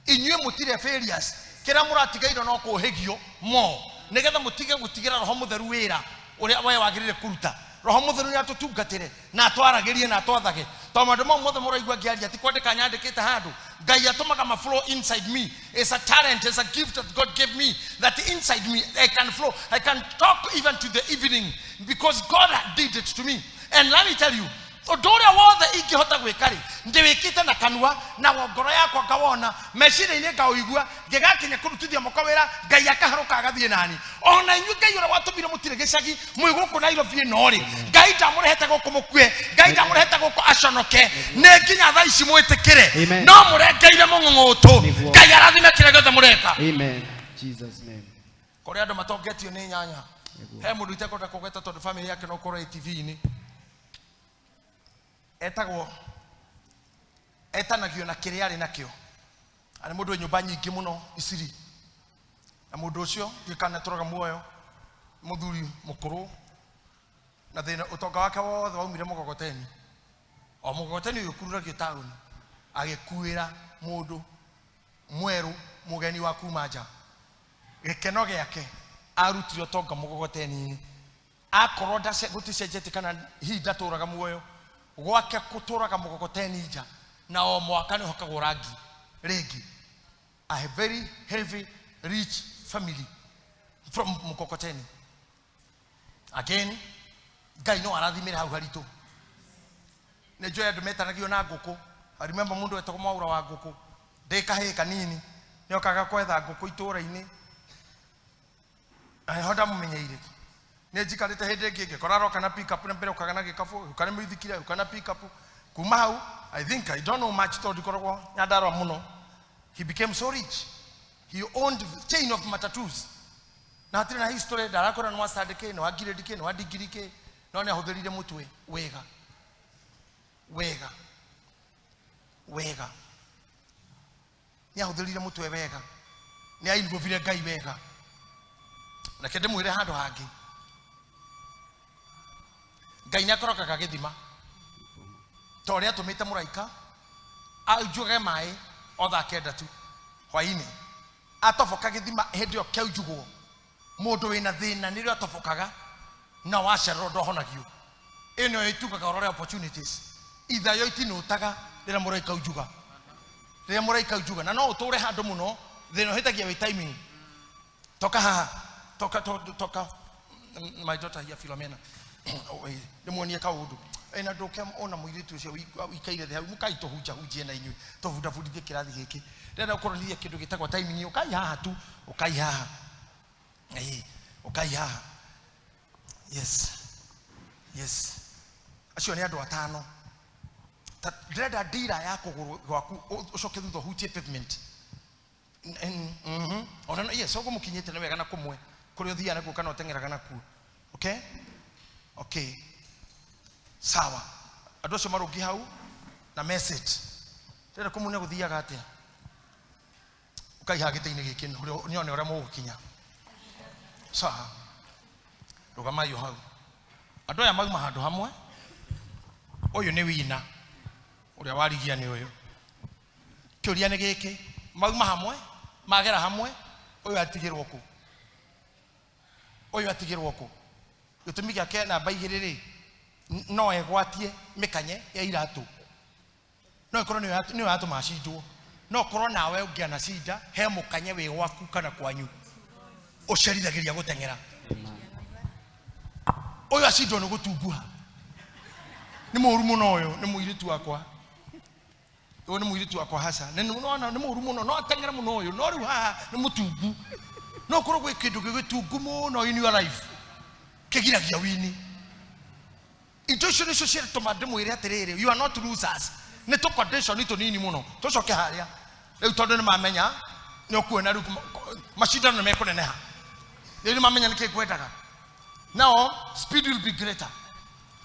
Inyuĩ mũtirĩ failures, kĩrĩa mũratigairwo no kũhĩgio mo nĩgetha mũtige gũtigĩra Roho Mũtheru wĩra ũrĩa we wagĩrĩire kũruta. Roho Mũtheru nĩ atũtungatĩre na atwaragĩrie na atwathage, tondũ maũndũ mau mothe mũraigua ngĩaria ti kwandĩka nyandĩkĩte handũ. Ngai atũmaga ma flow inside me. It's a talent, it's a gift that God gave me, that inside me I can flow, I can talk even to the evening, because God did it to me. And let me tell you, ũndũ ũrĩa wothe ingĩhota gwĩka rĩ, ndĩwĩkĩte na kanua na ngoro yakwa ngawona, meciria-inĩ ngaũigua, ngĩgakinya kũrutithia moko wĩra, Ngai akaharũka agathiĩ nani. Ona inyuĩ Ngai ũrĩa watũmire mũtirĩ gĩcagi mwĩ gũkũ Nairobi ĩno rĩ, Ngai ndamũrehete gũkũ mũkue, Ngai ndamũrehete gũkũ aconoke, nĩ nginya thaa ici mwĩtĩkĩre. Amen. No mũrengeire mũng'ũng'ũtũ. Nĩguo. Ngai arathime kĩrĩa gĩothe mũreka. Amen. Jesus name. Kũrĩ andũ matongetio nĩ nyanya. Nĩguo. He mũndũ itekwenda kũgweta tondũ family yake no korwo ĩ TV-inĩ. Etagwo, etanagio na kĩrĩa arĩ nakĩo. Arĩ mũndũ wĩ nyũmba nyingĩ mũno Isiri. Na mũndũ ũcio ndiũĩ kana nĩatũraga muoyo, mũthuri mũkũrũ, na thĩna ũtonga wake wothe waumire mũgogoteni. O mũgogoteni ũyũ ũkururagio taũni, agĩkuĩra mũndũ mwerũ mũgeni wa kuma nja. Gĩkeno gĩake arutire ũtonga mũgogoteni-inĩ. Akorwo gũticenjetie kana hihi ndatũraga muoyo, gwake gũtũraga mũgogoteni nja, na o mwaka nĩ ũhakagwo rangi rĩngĩ. A very heavy rich family from mkokoteni. Again, Ngai no arathimĩre hau haritũ. Nĩ njũĩ andũ metanagio na ngũkũ. I remember mũndũ wetagwo Mwaura wa ngũkũ, ndĩ kahĩĩ kanini, nĩokaga kwetha ngũkũ itũũra-inĩ. Na nĩho ndamũmenyeire. Nĩ njikarĩte hĩndĩ ĩngĩ ngĩkora aroka na pick up, na mbere okaga na gĩkabũ, agĩũka na mũithikiri, agĩũka na pick up. Kuma hau, I think I don't know much tondũ ndikoragwo Nyandarua mũno. He became so rich. He owned chain of matatus. Na hatirĩ na history, ndarakwĩra nĩ wa standard kĩ, nĩ wa grade kĩ, nĩ wa degree kĩ, no nĩ ahũthĩrire mũtwe wega. Wega. Wega. Nĩ ahũthĩrire mũtwe wega. Nĩ ainvolvire Ngai wega. Reke ndĩmwĩre handũ hangĩ. Ngai nĩ akorogaga gĩthima. Ta ũrĩa atũmĩte mũraika aunjuge maĩ o thaa kenda tu hwainĩ. Atoboka gĩthima hĩndĩ ĩyo kĩaunjugwo. Mũndũ wĩna thĩna nĩrĩo atobokaga na wacererwo ndohonagio. Ĩno ĩtugaga ũrore opportunities. Ithayo itinũtaga rĩrĩa mũraika aunjuga. Rĩrĩa mũraika aunjuga. Na no ũtũre handũ mũno, thĩna ũhĩtagia wĩ timing. Toka haha. Toka, to, toka. My daughter here, Philomena. Ndĩmuonie kaũndũ. Ĩna ndũke ona mũirĩtu ũcio ũikaire thĩ hau, mũkai tũhunjahunjie na inyuĩ, tũbundabundithie kĩrathi gĩkĩ. Ndĩrenda gũkũronithia kĩndũ gĩtagwo timing. Ũkai haha tu, ũkai haha. Ĩĩ, ũkai haha. Yes. Yes. Acio nĩ andũ atano. Ta ndĩrenda ndira ya kũgũrũ gwaku ũcoke thutha ũhutie pavement. Ona no, yes, ũguo mũkinyĩte nĩ wega na kũmwe kũrĩa ũthiaga nakuo kana ũteng'eraga nakuo. Okay? Okay. Sawa. Andũ acio marũngiĩ hau na message. Ndĩrenda kũmuonia gũthiaga atĩa. Ũkai haha gĩtĩ-inĩ gĩkĩ nyone ũrĩa mũgũkinya. Sawa. Rũgamai o hau. Andũ aya mauma handũ hamwe. Ũyũ nĩ wina. Ũrĩa warigia nĩ ũyũ. Kĩũria nĩ gĩkĩ, mauma hamwe, magera hamwe, ũyũ atigĩrwo kũ? Ũyũ atigĩrwo kũ? Gĩtũmi gĩake namba igĩrĩ rĩ, no egwatie mĩkanye ya iratũ. No ĩkorwo nĩyo yatũma acindwo. No ũkorwo nawe ũngĩanacinda, he mũkanye wĩ gwaku kana kwanyu. Ũcerithagĩria gũteng'era. Ũyũ acindwo nĩ gũtunguha. Nĩ mũũru mũno ũyũ, nĩ mũirĩtu wakwa. Ũyũ nĩ mũirĩtu wakwa haca. Nĩ nĩ nĩ mũũru mũno, no ateng'ere mũno ũyũ, no rĩu haha nĩ mũtungu. No ũkorwo gwĩ kĩndũ gĩgĩtungu mũno in your life. Kĩgiragia wini. Indo icio nĩcio ciatũma ndĩmwĩre atĩrĩrĩ, you are not losers. Nĩ tũ condition tũnini mũno. Tũcoke harĩa. Rĩu tondũ nĩ mamenya, nĩ ũkuona rĩu macindano nĩ mekũneneha. Rĩu nĩmamenya nĩkĩ ngwendaga. Now speed will be greater.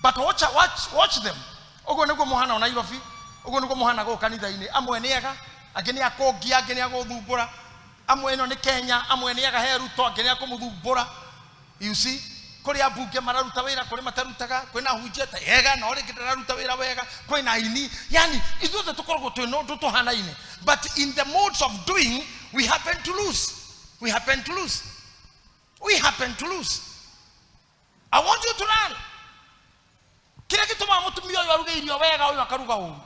But watch, watch, watch them. Ũguo nĩguo mũhana o Nairobi, ũguo nĩguo mũhana gũkũ kanitha-inĩ. Amwe nĩ ega, angĩ nĩ akũngia, angĩ nĩ agũthumbũra. Amwe ĩno nĩ Kenya, amwe nĩ ega he Ruto, angĩ nĩ akũmũthumbũra. You see, kũrĩ ambunge mararuta wĩra, kũrĩ matarutaga, kwĩna ahunjia ta ega, na rĩngĩ ndararuta wĩra wega, kwĩna aini. Yani ithuothe tũkoragwo twĩna ũndũ tũhanaine. But in the modes of doing, we happen to lose. We happen to lose. We happen to lose. I want you to learn. Kĩrĩa gĩtũmaga mũtumia ũyũ aruge irio wega, ũyũ akaruga ũru.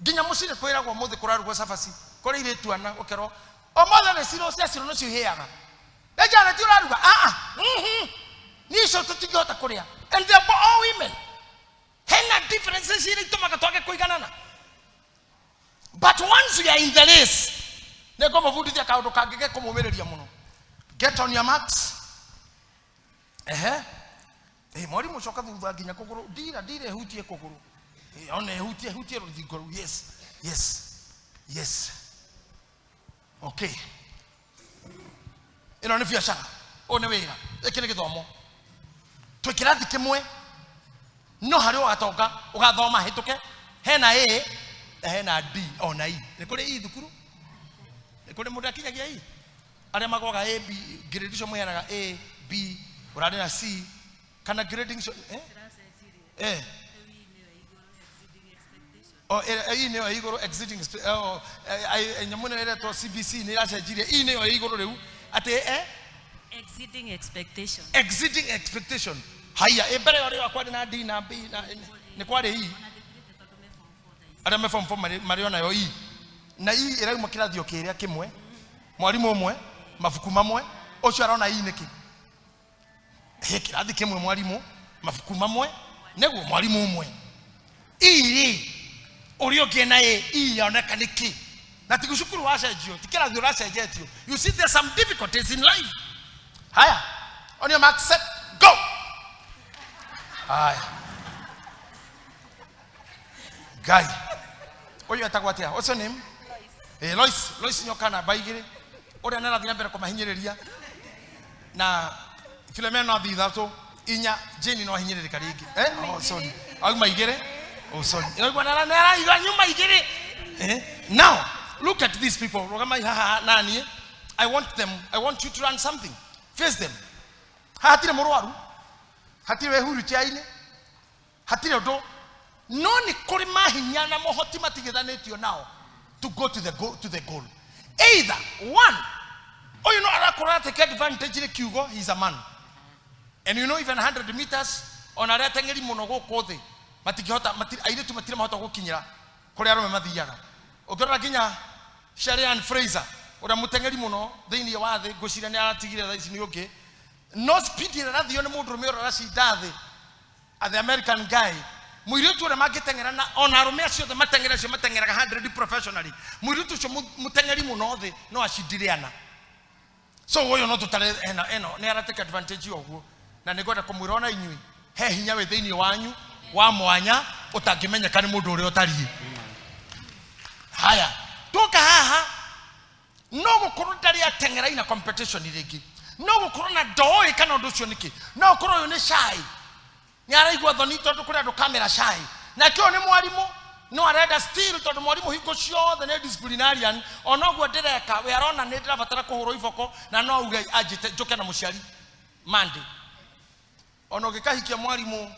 Nginya mũciĩ nĩ kwĩragwo ũmũthĩ kũrarugwo cabaci, kũrĩ airĩtu ana ũkerwo ũmũthĩ nĩ ciro cia ciro nĩcio ihĩaga. Ĩ Janet ũraruga? Ah ah. Niĩ icio tũtingĩhota kũrĩa. And they are all women. Hena differences iria itũmaga twage kũiganana. But once we are in the race, nĩ ngũmũbundithia kaũndũ kangĩ gekũmũmĩrĩria mũno. Get on your marks. Ehe. Ĩ mwarimũ coka thutha nginya kũgũrũ. Ndira ndira ĩhutie kũgũrũ. Ĩ ona ĩhutie hutie rũthingo rũu. Yes. Yes. Yes. Okay. Ĩno nĩ biacara. Ũyũ nĩ wĩra. Gĩkĩ nĩ gĩthomo. Twĩ kĩrathi kĩmwe. No harĩ ũgatonga ũgathoma hĩtũke. Hena A na hena D ona E. Nĩ kũrĩ E thukuru? Nĩ kũrĩ mũndũ akinyagia E? Arĩa magwaga A B grade icio mũheanaga A B ũrarĩ na C kana grading icio eh? Eh. Oh, E nĩyo ĩ igũrũ exceeding oh, nyamũ ĩno ĩretwo CBC nĩ ĩracenjirie E nĩyo ĩ igũrũ rĩu atĩ eh? Exceeding expectation. Exceeding expectation. Haya, ĩ mbere ĩyo kwarĩ na D na B na nĩ kwarĩ E. Arĩa me form 4 marĩ onayo E. Na E ĩrauma kĩrathi o kĩrĩa kĩmwe, mwarimũ ũmwe, mabuku mamwe, ũcio arona E nĩkĩ? He kĩrathi kĩmwe mwarimũ, mabuku mamwe, nĩguo mwarimũ ũmwe. E rĩ, ũrĩa ũngĩ na A, E yoneka nĩkĩ? Na ti cukuru wacenjio, ti kĩrathi ũracenjetio. You see there's some difficulties in life. Haya, on your mark, set, go. Haya. Ngai. Ũyũ etagwo atĩa? What's your name? Lois. Lois, Lois nyoka namba igĩrĩ. Ũrĩa nĩ arathiĩ na mbere kũmahinyĩrĩria. Na Philomena no athiĩ ithatũ, inya, Jane no ahinyĩrĩrĩka rĩngĩ. Oh, sorry. Auma igĩrĩ. Oh, sorry. Ĩraigua nĩ araigua nyuma igĩrĩ. Now, look at these people. Rũgamai haha na niĩ. I want them, I want you to learn something. Face them. Haha hatirĩ mũrwaru. Hatirĩ wĩ wheelchair-inĩ. Hatirĩ ũndũ. No nĩ kũrĩ mahinya na mohoti matigithanĩtio nao to go to the goal, to the goal. Either one, ũyũ no arakorwo take advantage nĩ kiugo, he is a man. And you know even 100 meters ona arĩa ateng'eri mũno gũkũ thĩ matingĩhota, airĩtu matirĩ mahota gũkinyĩra kũrĩa arũme mathiaga. Ũngĩrora nginya Sherry-Ann Fraser ũrĩa mũteng'eri mũno thĩinĩ wa thĩ, ngwĩciria nĩ aratigire thaa ici nĩ ũngĩ. No speed ĩrĩa ĩrathio nĩ mũndũrũme ũrĩa ũracinda thĩ, the American guy, mũirĩtu ũrĩa mangĩteng'era na ona arũme acio othe mateng'era acio mateng'eraga 100 professionally, mũirĩtu ũcio mũteng'eri mũno thĩ no acindire ana. So ũyũ no tũtare ena eno nĩ aratake advantage ũguo, na nĩ ngwenda kũmwĩra ona inyuĩ he hinya wĩ thĩinĩ wanyu wa mwanya ũtangĩmenyeka nĩ mũndũ ũrĩa ũtariĩ. Haya, tuoka haha no gũkorwo ndarĩ ateng'era ina competition rĩngĩ, no gũkorwo na ndoĩ kana ũndũ ũcio nĩkĩ, no gũkorwo ũyũ nĩ shy, nĩ araigua thoni tondũ kũrĩ andũ kamera shy, nake ũyũ nĩ mwarimũ no arenda still tondũ mwarimũ hingo ciothe nĩ disciplinarian, ona ũguo ndĩreka we arona nĩ ndĩrabatara kũhũrwo iboko na no auge anjĩte njũke na mũciari Monday. Ona ũngĩkahikia mwarimũ,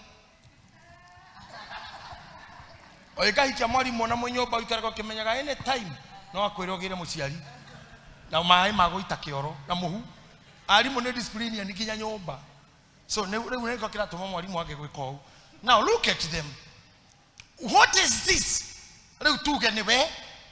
ũngĩkahikia mwarimũ na mũnyũmba ũikaraga ũkĩmenyaga any time no akwĩre ũgĩre mũciari na maĩ ma gũita kĩoro na mũhu. Arimũ nĩ disciplinarian nginya nyũmba. So rĩu nĩkĩo kĩratũma mwarimũ age gwĩka ũũ. Now look at them. What is this? Rĩu tuge nĩ we,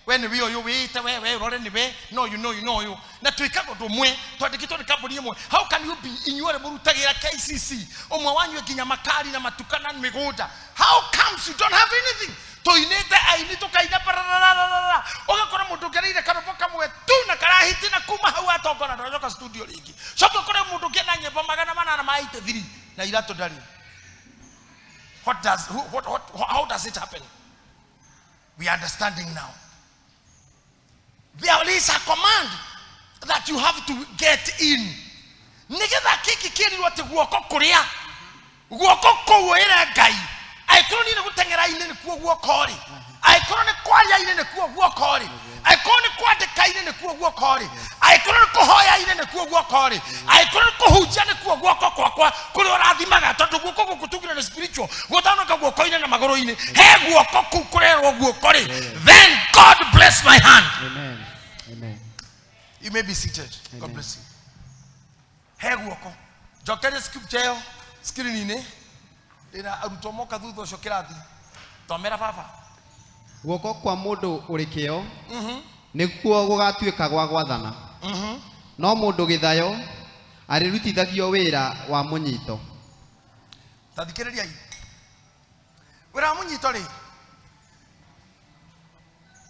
we nĩ we ũyũ wĩte we, we ũrore nĩ we, no you know you know you. Na twĩkaga ũndũ ũmwe, twandĩkĩtwo nĩ kambuni ĩmwe. How can you be inyuĩ arĩa mũrutagĩra KCC, ũmwe wanyu nginya makari na matuka na mĩgũnda? How comes you don't have anything? Tũinĩte aini tũkaina pararararara, ũgakora mũndũ ũngereire karũmbo kamwe tu na karahiti na kuma hau atongora ndaracoka studio rĩngĩ. Coka ũkore mũndũ ũngĩ na nyĩmbo magana manana ma 83 na iratũ ndarĩ. What does, who, what, what, how does it happen? We are understanding now. There is a command that you have to get in. Nĩgetha kĩngĩ kĩrirwo atĩ guoko kũrĩa guoko kũu ĩre Ngai angĩkorwo niĩ nĩ gũteng'era-inĩ nĩkuo guoko rĩ, angĩkorwo nĩ kwaria-inĩ nĩkuo guoko rĩ, angĩkorwo nĩ kwandĩka-inĩ nĩkuo guoko rĩ, angĩkorwo nĩ kũhoya-inĩ nĩkuo guoko rĩ, angĩkorwo nĩ kũhunjia nĩkuo guoko kwakwa kũrĩa ũrathimaga, tondũ guoko gũkũ tugire nĩ spiritual gũtanoka guoko-inĩ na magũrũ-inĩ, he guoko kũu kũrerwo guoko rĩ, then God bless my hand. Amen. Amen. You may be seated. God Amen. bless you. He guoko njokerie scripture ĩyo screen-inĩ ndĩna arutwo moka thutha ũcio kĩrathi thomera baba. Guoko kwa mũndũ ũrĩ kĩyo nĩkuo gũgatuĩka gwa gwathana, no mũndũ gĩthayo arĩrutithagio wĩra wa mũnyito. Ta thikĩrĩriai wĩra wa mũnyito rĩ,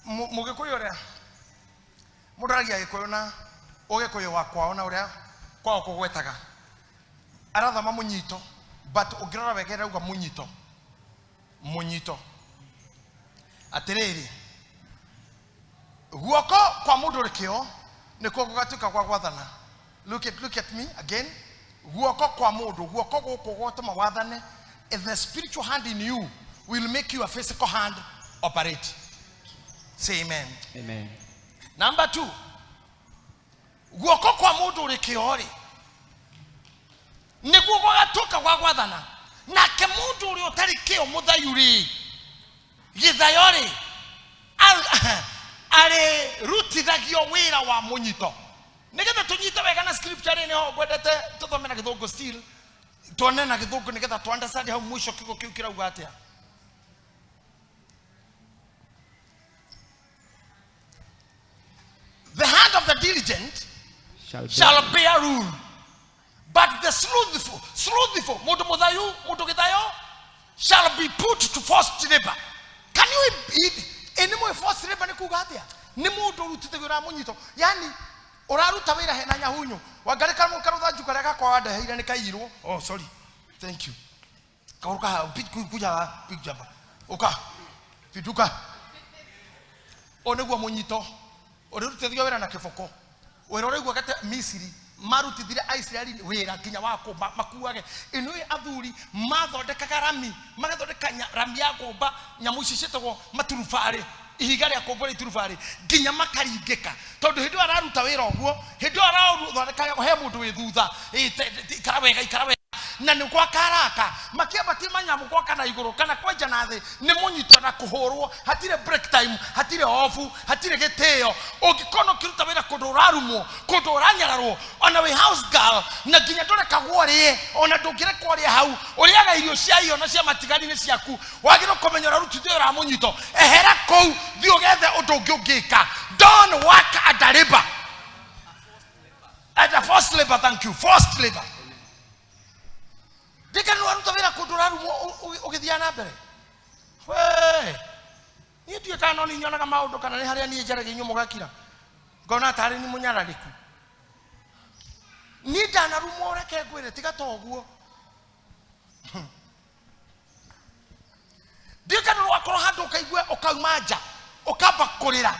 mũgĩkũyũ ũrĩa mũndũ aragia gĩkũyũ na ũgĩkũyũ wa kwao na ũrĩa kwao kũgwetaga arathoma mũnyito, but ũngĩrora wega ĩrauga mũnyito mũnyito. Atĩrĩrĩ, guoko kwa mũndũ ũrĩ kĩo nĩkuo gũgatuĩka gwa gwathana. Look at me again. Guoko kwa mũndũ, guoko gũkũ gwatũma wathane. If the spiritual hand in you will make you a physical hand operate. Say amen. Amen. Number two, guoko kwa mũndũ ũrĩ kĩo rĩ nĩguo gũgatuĩka gwa gwathana, nake mũndũ ũrĩa ũtarĩ kĩo mũthayu rĩ, gĩthayo rĩ, arĩrutithagio wĩra wa mũnyito. Nĩgetha tũnyite wega na scripture rĩ, nĩho ngwendete tũthome na gĩthũngũ still, tuone na gĩthũngũ nĩgetha tu understand hau mũico kiugo kĩu kĩrauga atĩa. The hand of the diligent shall shall bear rule, but the slothful, slothful, mũndũ mũthayu, mũndũ gĩthayo, shall be put to forced labor. Can you ĩ nĩ mũĩ forced labor nĩ kuga atĩa? Nĩ mũndũ ũrutithagio wĩra wa mũnyito, yani ũraruta wĩra hena nyahunyu wangarĩ karũthanju karĩa gakwa wandeheire nĩ kaiyirwo. Oh, sorry, thank you. Kaũrũka haha, kuja haha, picha hapa. Ũka, pinduka. Ũyũ nĩguo mũnyito ũrĩrutithagio wĩra na kĩboko, wĩra ũraigua gate Misiri marutithire Aisiraeli wĩra nginya wa kũmba makuage. Ĩno athuri mathondekaga rami, magathondeka rami ya kũmba nyamũ ici ciĩtagwo maturubarĩ, ihiga rĩa kũmbwo rĩa iturubarĩ, nginya makaringĩka, tondũ hĩndĩ ĩyo araruta wĩra ũguo, hĩndĩ ĩyo arathondeka he mũndũ wĩ thutha, ĩ, ikara wega, ikara wega, na nĩ gwaka araka makĩambatia manyamũ gwaka na igũrũ kana kwenja na thĩ, nĩ mũnyito na kũhũrwo, hatirĩ break time, hatirĩ off, hatirĩ gĩtĩo. Ũngĩkorwo ũkĩruta wĩra kũndũ ũrarumwo, kũndũ ũranyararwo, ona wĩ house girl na nginya ndũrekagwo ũrĩe, ona ndũngĩrekwo ũrĩe hau, ũrĩaga irio cia iyo na cia matigari nĩ ciaku, wagĩrĩirwo kũmenya ũrarutithio wĩra wa mũnyito. Ehera kũu, thiĩ ũgethe ũndũ ũngĩ ũngĩka. Don't work at the labor, at the forced labor. Thank you. Forced labor. Ndika nĩ waruta wĩra kũndũ ũrarumwo ũgĩthiaga na mbere. We niĩ ndiũĩ kana no niĩ nyonaga maũndũ kana nĩ harĩa niĩ njaragia inyuĩ mũgakira, ngona tarĩ ni mũnyararĩku. Niĩ ndanarumwo, reke ngwĩre, tiga ta ũguo. Ndiũĩ kana rwakorwo handũ ũkaigua ũkauma nja ũkamba kũrĩra,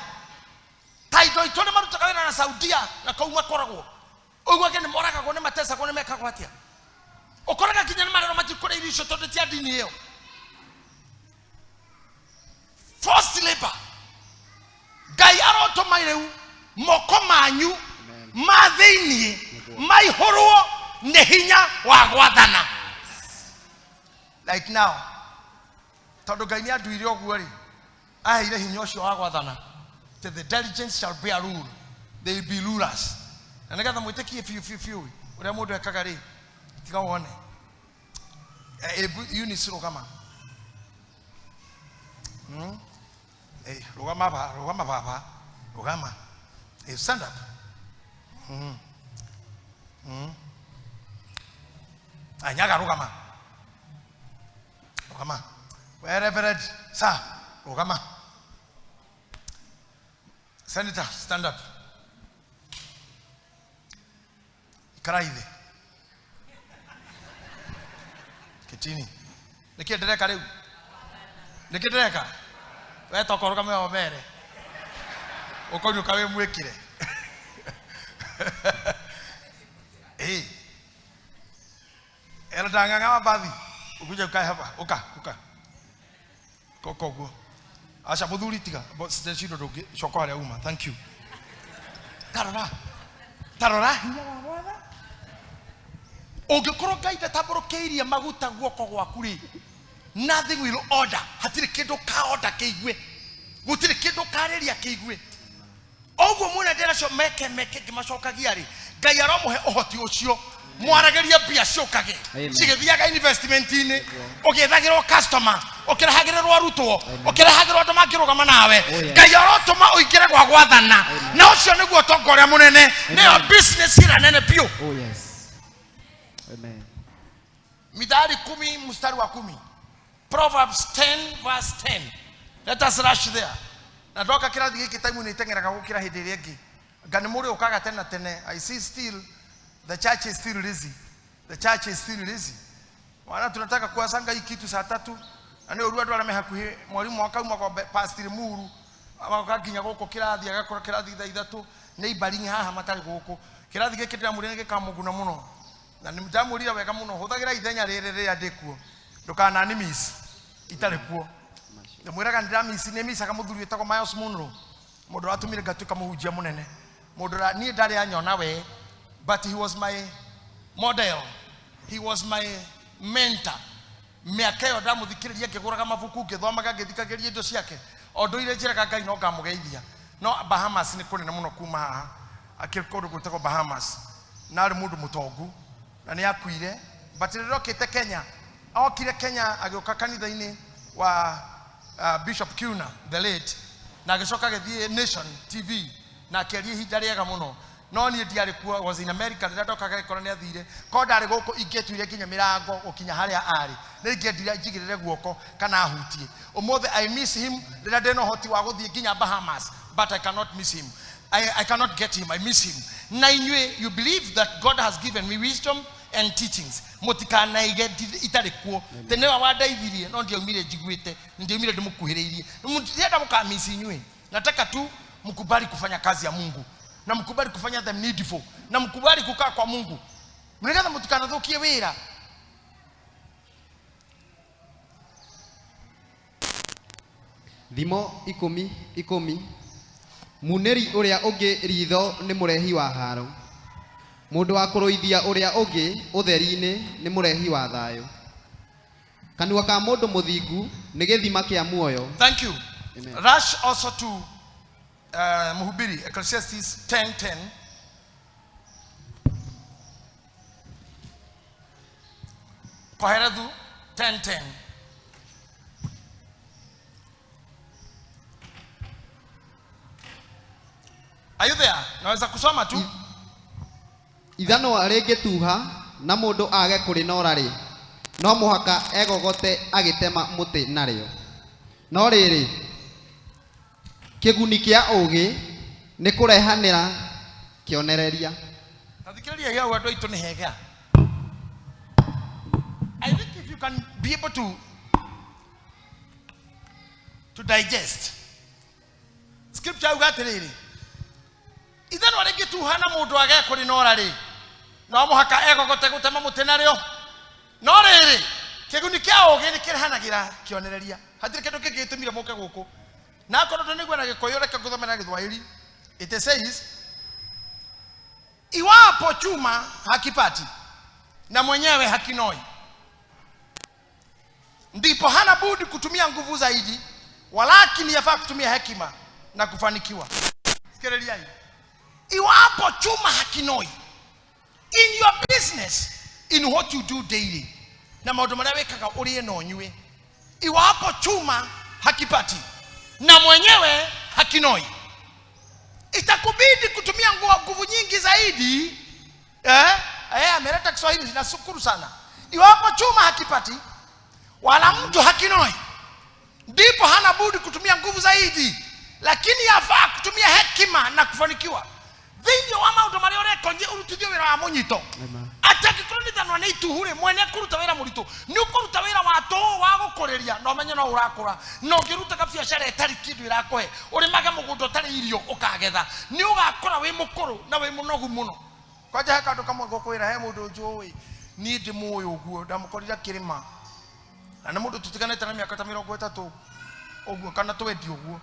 ta indo itũ nĩ marutaga wĩra na Saudia na kau makoragwo ũiguage nĩ moragagwo, nĩ matecagwo, nĩ mekagwo atĩa, ũkoraga nginya nĩ marerwo matikũrĩa irio icio tondũ ti a ndini ĩyo. Forced labor. Ngai arotũma rĩu moko manyu ma thĩiniĩ maihũrwo nĩ hinya wa gwathana. Like now, tondũ Ngai nĩ anduire ũguo rĩ, aheire hinya ũcio wa gwathana. To the diligent shall bear rule, they will be rulers. Na nĩgetha mwĩtĩkie biũ biũ biũ ũrĩa mũndũ ekaga rĩ, tiga wone. Eunice, rũgama. Rũgama ba, rũgama baba, rũgama. Stand up. Anyaga, rũgama. Rũgama. We Reverend, sir, rũgama. Senator, stand up. Ikara thĩ. Ketini. Nĩkĩ ndĩreka rĩu? Nĩkĩ ndĩreka? We toka ũrũgame o mbere. Ũkoinũka wĩ mwĩkire. Ĩ. Elder Ng'ang'a Mbathi, ukuje ukae hapa. Uka, uka. Koko guo. Aca muthuri tiga, ndecindo ndũngĩ coka harĩa uma. Thank you. Tarora. Tarora hinya wa mwatha. Ũngĩkorwo Ngai ndatambũrũkĩirie maguta guoko gwaku rĩ, nothing will order. Hatirĩ kĩndũ ka order kĩigue. Gũtirĩ kĩndũ karĩria kĩigue. Ũguo mwĩna ndĩra cio meke meke ngĩmacokagia rĩ, Ngai aromũhe ũhoti ũcio mwaragĩrie mbia ciũkage Amen. cigĩthiaga investment-inĩ, ũgĩethagĩrwo customer, ũkĩrehagĩrĩrwo arutwo, ũkĩrehagĩrwo andũ mangĩrũgama nawe. Oh, yes. Ngai arotũma ũingĩre gwa gwathana, na ũcio nĩguo ũtonga ũrĩa mũnene, nĩyo Amen. business ĩrĩa nene biũ. Oh yes. Amen. Mithali 10 mstari wa 10. Proverbs 10 verse 10. Let us rush there. Na ndoka kĩrathi gĩkĩ time nĩ iteng'eraga gũkĩra hĩndĩ ĩrĩa ĩngĩ. Nga nĩ mũrĩ ũkaga tene tene. I see still the church is still lazy. The church is still lazy. Wana tunataka kuasanga hii kitu saa 3. Na nĩ ũru andũ arĩa me hakuhĩ, mwalimu akauma kwa Pastor Muru agoka nginya gũkũ kĩrathi, agakora kĩrathi thaa 3 nĩ ibaringi haha matarĩ gũkũ. Kĩrathi gĩkĩ ndĩramwĩrire nĩ gĩkamũguna mũno. Na nĩ ndamwĩrire wega mũno, hũthagĩra ithenya rĩrĩ rĩrĩa ndĩ kuo, ndũkanani miss itarĩ kuo. Ndĩmwĩraga nĩ nĩ micaga mũthuri wĩtagwo Miles Munro, mũndũ ũratũmire ngatuĩka mũhunjia mũnene, mũndũ niĩ ndarĩ anyona we, but he was my model, he was my mentor. Mĩaka ĩyo ndamũthikĩrĩria ngĩgũraga mabuku, ngĩthomaga, ngĩthikagĩrĩria indo ciake, o ndũire njĩraga Ngai no ngamũgeithia. No Bahamas nĩ kũnene mũno kuma haha, akĩrĩ kũndũ gwĩtagwo Bahamas, na arĩ mũndũ mũtongu na nĩ akuire, but rĩrĩa okĩte Kenya, okire Kenya agĩũka kanitha-inĩ wa Bishop Kiuna the late, na agĩcoka agĩthiĩ Nation TV na akĩaria ihinda rĩega mũno. No niĩ ndiarĩ kuo, I was in America rĩrĩa ndokaga ngĩkora nĩ athire. Korwo ndarĩ gũkũ ingĩtuire nginya mĩrango gũkinya harĩa arĩ, nĩ ingĩendire njigĩrĩre guoko kana ahutie. Ũmũthĩ I miss him rĩrĩa ndĩna ũhoti wa gũthiĩ nginya Bahamas, but I cannot miss him. I cannot get him, I miss him. Na inyuĩ, you believe that God has given me wisdom and teachings. Mũtikanaige itarĩ kuo. Tene wa wandeithirie, no ndiaumire njiguĩte, ndiaumire ndĩmũkuhĩrĩirie. Ndienda mũkamisi inyuĩ. Nataka tu mkubali kufanya kazi ya Mungu, na mkubali kufanya the needful, na mkubali kukaa kwa Mungu, nĩgetha mũtikanathukie wĩra. Thimo 10:10. Munĩri ũrĩa ũngĩ ritho nĩ mũrehi wa haro, mũndũ wa kũrũithia ũrĩa ũngĩ ũtheri-inĩ nĩ mũrehi wa thayũ. Kanua ka mũndũ mũthingu nĩ gĩthima kĩa muoyo. Thank you. Amen. Rush also to Mhubiri, Ecclesiastes 10:10. Kohelethu 10:10. Are you there? Naweza kusoma tu. Ithanwa rĩngĩtuha na mũndũ age kũrĩnora rĩ, no mũhaka egogote agĩtema mũtĩ narĩo. No rĩrĩ, kĩguni kĩa ũũgĩ nĩ kũrehanĩra kĩonereria. Tathikĩrĩria gĩa andũ aitũ nĩ hega. I think if you can be able to digest scripture auga atĩrĩrĩ, ithanwa rĩngĩtuha na mũndũ age kũrĩnora rĩ, no mũhaka egogote gũtema mũtĩ narĩo. No rĩrĩ, kĩguni kĩa ũũgĩ nĩ kĩrehanagĩra kĩonereria. Hatirĩ kĩndũ kĩngĩ gĩtũmire mũke gũkũ. Na akorwo ndũnĩigua na Gĩkũyũ, reke ngũthome na Gĩthwaĩri. It says, iwapo chuma hakipati na mwenyewe hakinoi, ndipo hana budi kutumia nguvu zaidi, walakini yafaa kutumia hekima na kufanikiwa. Sikiliza hii. Iwapo chuma hakinoi, in your business, in what you do daily, na maũndũ marĩa wĩkaga ũrĩe na ũnyue, iwapo chuma hakipati na mwenyewe hakinoi, itakubidi kutumia nguvu nyingi zaidi. Ameleta Kiswahili, nashukuru sana. Iwapo chuma hakipati wala mtu hakinoi, ndipo hana budi kutumia nguvu zaidi, lakini yafaa kutumia hekima na kufanikiwa. Thĩinĩ wa maũndũ marĩa ũreka, ũrutithio wĩra wa mũnyito. Amen. Atĩ angĩkorwo nĩ ithanwa nĩ ituhu-rĩ, mwene kũruta wĩra mũritũ, nĩ ũkũruta wĩra wa tũhũ wa gũkũrĩria, na ũmenye no ũrakũra. Na ũngĩrutaga biacara ĩtarĩ kĩndũ ĩrakũhe, ũrĩmage mũgũnda ũtarĩ irio ũkagetha, nĩ ũgakũra wĩ mũkũrũ na wĩ mũnogu mũno. Kwanja he kaũndũ kamwe ngũkwĩra, he mũndũ njũĩ Niĩ ndĩmũĩ ũguo, ndamũkorire akĩrĩma. Na nĩ mũndũ tũtiganĩte na mĩaka ta 30 ũguo kana 20 ũguo.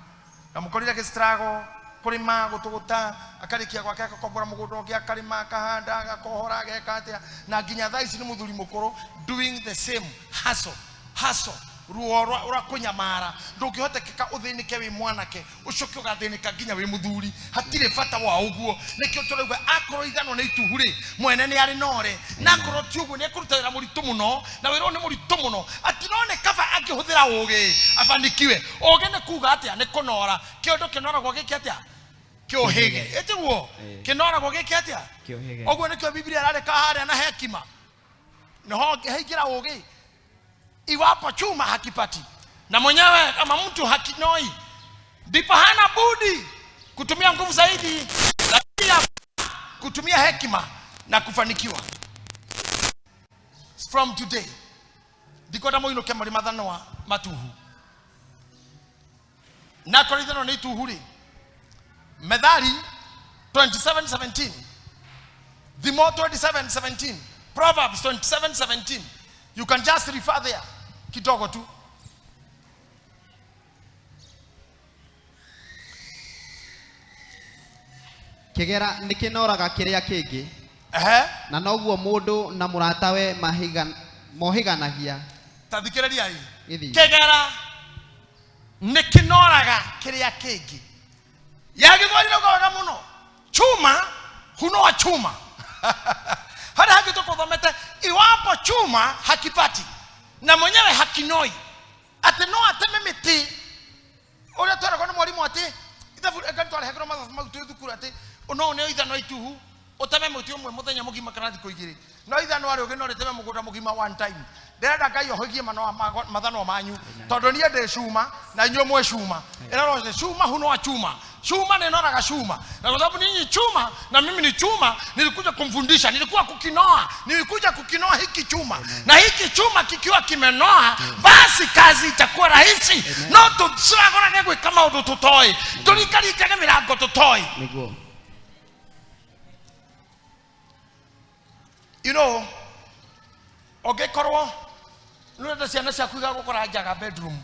Ndamũkorire agĩ-struggle kũrĩma, gũtũgũta, akarĩkia gwake agakombora mũgũnda ũngĩ, akarĩma, akahanda, agakohora, ageka atĩa. Na nginya thaa ici nĩ mũthuri mũkũrũ doing the same hustle, hustle. Ruo rwa kũnyamara. Ndũngĩhotekeka ũthĩnĩke wĩ mwanake, ũcoke ũgathĩnĩka nginya wĩ mũthuri. Hatirĩ bata wa ũguo. Nĩkĩo tũrauga akorwo ithanwa nĩ ituhu rĩ, mwene nĩ arĩ nore. Na akorwo ti ũguo nĩ ekũruta wĩra mũritũ mũno, na wĩra ũyũ nĩ mũritũ mũno. Atĩ no nĩ kaba angĩhũthĩra ũgĩ abanikiwe. Ũgĩ nĩ kuga atĩa? Nĩ kũnora. Kĩondo kĩnoragwo gĩkĩ atĩa? Kĩũhĩge. Ĩtiguo? Kĩnoragwo gĩkĩ atĩa? Kĩũhĩge. Ũguo nĩkĩo Biblia ĩrarĩka harĩa na hekima. Nĩho haingĩra ũgĩ. Iwapo chuma hakipati na mwenyewe kama mtu hakinoi, ndipo hana budi kutumia nguvu zaidi, lakini kutumia hekima na kufanikiwa. From today ndikwenda mũinũke mũrĩ mathanwa matuhu. Na korwo ithanwa nĩ ituhu rĩ, Methali 27:17, Thimo 27:17, Proverbs 27:17. You can just refer there kidogo tu. Kĩgera nĩ kĩnoraga kĩrĩa kĩngĩ. Ehe. Na noguo mũndũ na mũratawe mohĩganagia. Ta thikĩrĩria ĩ. Gĩthiĩ. Kĩgera nĩ kĩnoraga kĩrĩa kĩngĩ. Ya Gĩthweri rauga wega mũno. Chuma hunoa chuma. Harĩa hangĩ tũkũthomete, iwapo chuma hakipati na mwenyewe hakinoi, atĩ no ateme mĩtĩ. Ũrĩa tweragwo nĩ mwarimũ atĩ ithabu, anga nĩtwarehagĩrwo mathabu mau twĩ thukuru atĩ no ũneo ithanwa ituhu ũteme mũtĩ ũmwe mũthenya mũgima kana thikũ igĩrĩ, no ithanwa rĩũgĩ no rĩteme mũgũnda mũgima one time. Ndĩrenda Ngai ohoigie mathanwa manyu, tondũ niĩ ndĩ cuma na inyuĩ mwĩ cuma. Ĩrarwo cuma hunoa chuma. Chuma ni noraga chuma. Na kwa sababu ninyi chuma na mimi ni chuma, nilikuja kumfundisha, nilikuwa kukinoa, nilikuja kukinoa hiki chuma. Na hiki chuma kikiwa kimenoa, basi kazi itakuwa rahisi. No tucagũrage gwĩka maũndũ tũtoĩ. Tũrikaringage mĩrango tũtoĩ. Nĩguo. You know, ũngĩkorwo nĩũrenda ciana ciaku igagũkora njaga bedroom,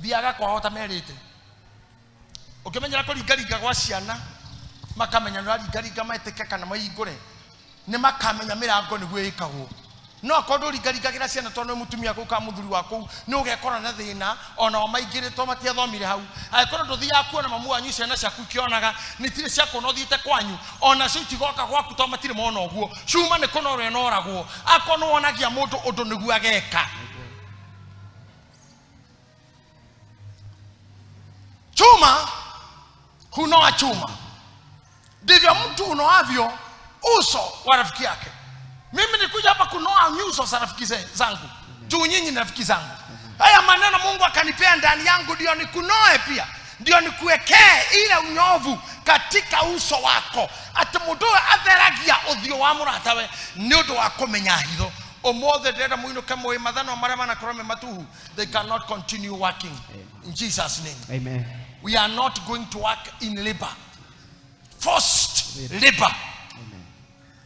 thiaga kwao ta merĩte. Ũkĩmenyera kũringaringa gwa ciana, makamenya nĩ ũraringaringa metĩke kana mahingũre, nĩ makamenya mĩrango nĩguo ĩkagwo. No akorwo ndũringaringagĩra ciana tondũ nĩ mũtumia kũu kana mũthuri wa kũu, nĩ ũgekora na thĩna, ona o maingĩrĩtwo matiathomire hau. Angĩkorwo ndũthiaga kuona mamu wanyu ciana ciaku ikĩonaga, nĩ tirĩ cia kuona ũthiĩte kwanyu, ona cio itigoka gwaku tondũ matirĩ mona ũguo. Cuma nĩ kũnorwo ĩnoragwo. Akorwo nĩ wonagia mũndũ ũndũ nĩguo ageka. Chuma hunoa chuma, ndivyo mtu unoavyo uso wa rafiki yake. Mimi nilikuja hapa kunoa nyuso za rafiki zangu, juu nyinyi ni rafiki zangu. Haya maneno Mungu akanipea ndani yangu ndio nikunoe pia, ndio nikuwekee ile unyovu katika uso wako, ati mundu atheragia uthio wa muratawe ni undu wa kumenya hitho. Ũmũthĩ ndĩrenda mũinũke mũĩ mathanwa marĩa manakorwo me matuhu, they cannot continue working. In Jesus' name. Amen. We are not going to work in labor, forced labor. Amen.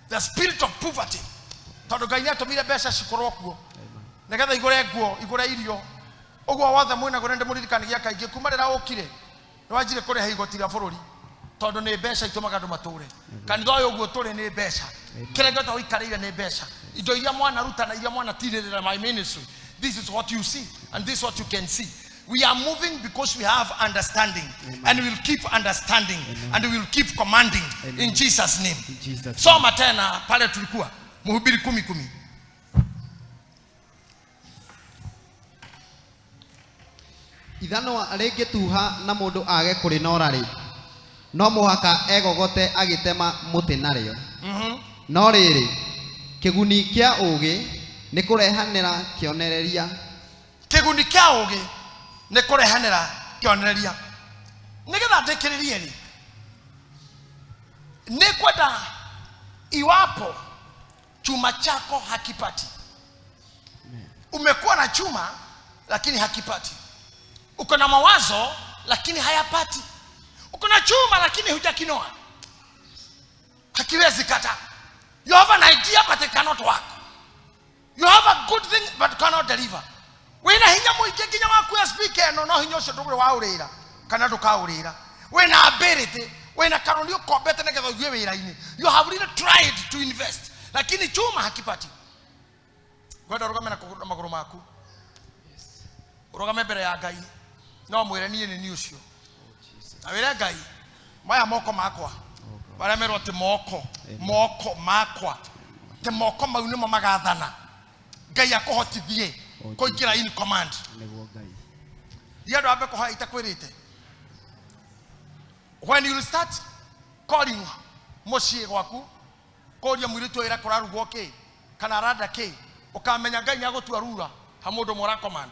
The spirit of poverty. Tondũ Ngai nĩatũmire mbeca cikorwo kuo nĩgetha igũre nguo, igũre irio. Ũguo wothe mwĩnaguo nĩ ndĩmũririkanagia kaingĩ, kuma rĩrĩa ũkire nĩwanjire kũrĩha igoti rĩa bũrũri, tondũ nĩ mbeca itũmaga andũ matũre. Kanitha ũyũ ũguo tũrĩ nĩ mbeca, kĩrĩa gĩothe ũikarĩire nĩ mbeca, indo iria mwanaruta na iria mwanatirĩrĩra my ministry, this is what you see and this is what you can see. We are moving because we have understanding. Amen. And we will keep understanding. Amen. And we will keep commanding. Amen. In Jesus' name. In Jesus' name. Soma tena pale tulikuwa Mhubiri 10:10. Ithanwa rĩngĩtuha na mũndũ age kũrĩnora rĩ, no mũhaka egogote agĩtema mũtĩ narĩo. No rĩrĩ, kĩguni kĩa ũũgĩ nĩ kũrehanĩra kĩonereria. Kĩguni kĩa ũũgĩ nĩ kũrehanĩra kĩonereria. Nĩgetha ndĩkĩrĩrie rĩ, nĩ kwenda iwapo chuma chako hakipati. Umekuwa na chuma lakini hakipati. Uko na mawazo lakini hayapati. Uko na chuma lakini hujakinoa. Hakiwezi kata. You have an idea but it cannot work. You have a good thing but cannot deliver. Wĩna hinya mũingĩ nginya wa kuoya speaker ĩno, no hinya ũcio ndũrĩ waũrĩra kana ndũkaũrĩra. Wĩna ability, wĩna karũni ũkombete nĩgetha ũthiĩ wĩra-inĩ. You have really tried to invest, lakini chuma hakipati. Ngwenda ũrũgame na magũrũ maku, ũrũgame mbere ya Ngai, no mwĩre niĩ nĩ niĩ ũcio. Na wĩre Ngai, maya moko makwa, marĩa merwo atĩ moko moko makwa, atĩ moko mau nĩmo magathana. Ngai akũhotithie kũingĩra in command. Nĩguo Ngai. Ndienda wambe kũhoya itakwĩrĩte. When you start calling mũciĩ gwaku, kũria mũirĩtu wĩra kũrarugwo kĩ kana aranda kĩ, ũkamenya Ngai nĩagũtua rura ha mũndũ ũmwe ũra command.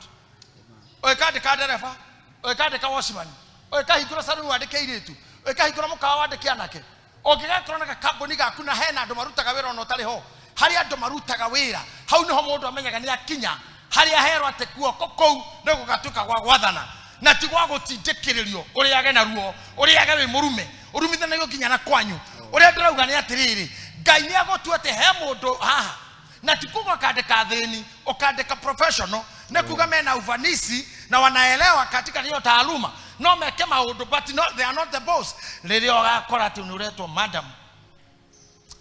Ũgĩkandĩka ndereba, ũgĩkandĩka watchman, ũgĩkahingũra saluni wandĩke airĩtu, ũgĩkahingũra mũkawa wandĩke anake, ũngĩgakorwo na gakambuni gaku na hena andũ marutaga wĩra ona ũtarĩ ho, harĩa andũ marutaga wĩra, hau nĩho mũndũ amenyaga nĩ akinya harĩa herwo atĩ guoko kũu nĩ gũgatuĩka gwa gwathana na ti gwa gũtindĩkĩrĩrio ũrĩage na ruo, ũrĩage wĩ mũrume, ũrumithanagio nginya na kwanyu. Ũrĩa ndĩrauga nĩ atĩrĩrĩ, Ngai nĩ agũtua atĩ he mũndũ haha, na ti kuga ũkandĩka athĩni, ũkandĩka professional, nĩ kuga mena ufanisi na wanaelewa katika hiyo taaluma, no meke maũndũ, but no, they are not the boss. Rĩrĩa ũgakora atĩ nĩ ũretwo madam,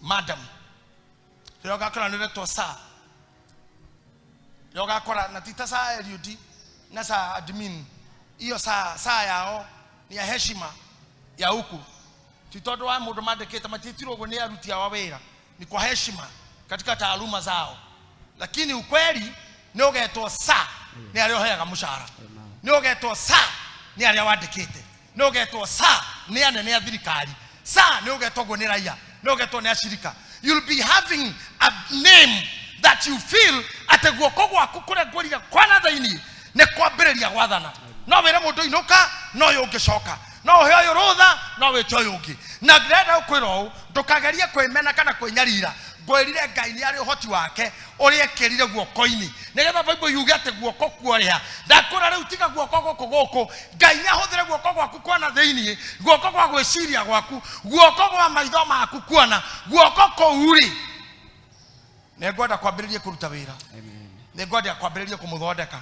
madam, rĩrĩa ũgakora nĩ ũretwo sir, rĩrĩa ũgakora na ti ta sir LUD na sir admin, hiyo saa yao ni ya heshima ya huku, ti tondũ wa mũndũ mandĩkĩte matiĩtirwo ũguo nĩ aruti ao a wĩra, ni kwa heshima katika taaluma zao, lakini ukweli nĩ ũgetwo sir nĩ arĩa ũheaga mũcara, nĩ ũgetwo sir nĩ arĩa wandĩkĩte, nĩ ũgetwo sir nĩ anene a thirikari, sir nĩ ũgetwo ũguo nĩ raia, nĩ ũgetwo nĩ ashirika. You'll be having a name that you feel atĩ guoko gwaku kũrĩa ngwĩrire kwana thĩinĩ nĩ kwambĩrĩria gwathana. No wĩre mũndũ inũka, no ũyũ ũngĩcoka, no ũhe ũyũ rũtha, no wĩte ũyũ ũngĩ. Na ndĩrenda gũkwĩra ũũ, ndũkagerie kwĩmena kana kwĩnyarira. Ngwĩrire Ngai nĩ arĩ ũhoti wake ũrĩa ekĩrire guoko-inĩ, nĩgetha Bible yuge atĩ guoko kuoreha. Ndakwĩra rĩu tiga guoko gũkũ gũkũ, Ngai nĩ ahũthĩre guoko gwaku kuona thĩinĩ, guoko gwa gwĩciria gwaku, guoko gwa maitho maku kuona, guoko kũu rĩ, nĩ ngwenda kwambĩrĩrie kũruta wĩra, nĩ ngwenda kwambĩrĩrie kũmũthondeka,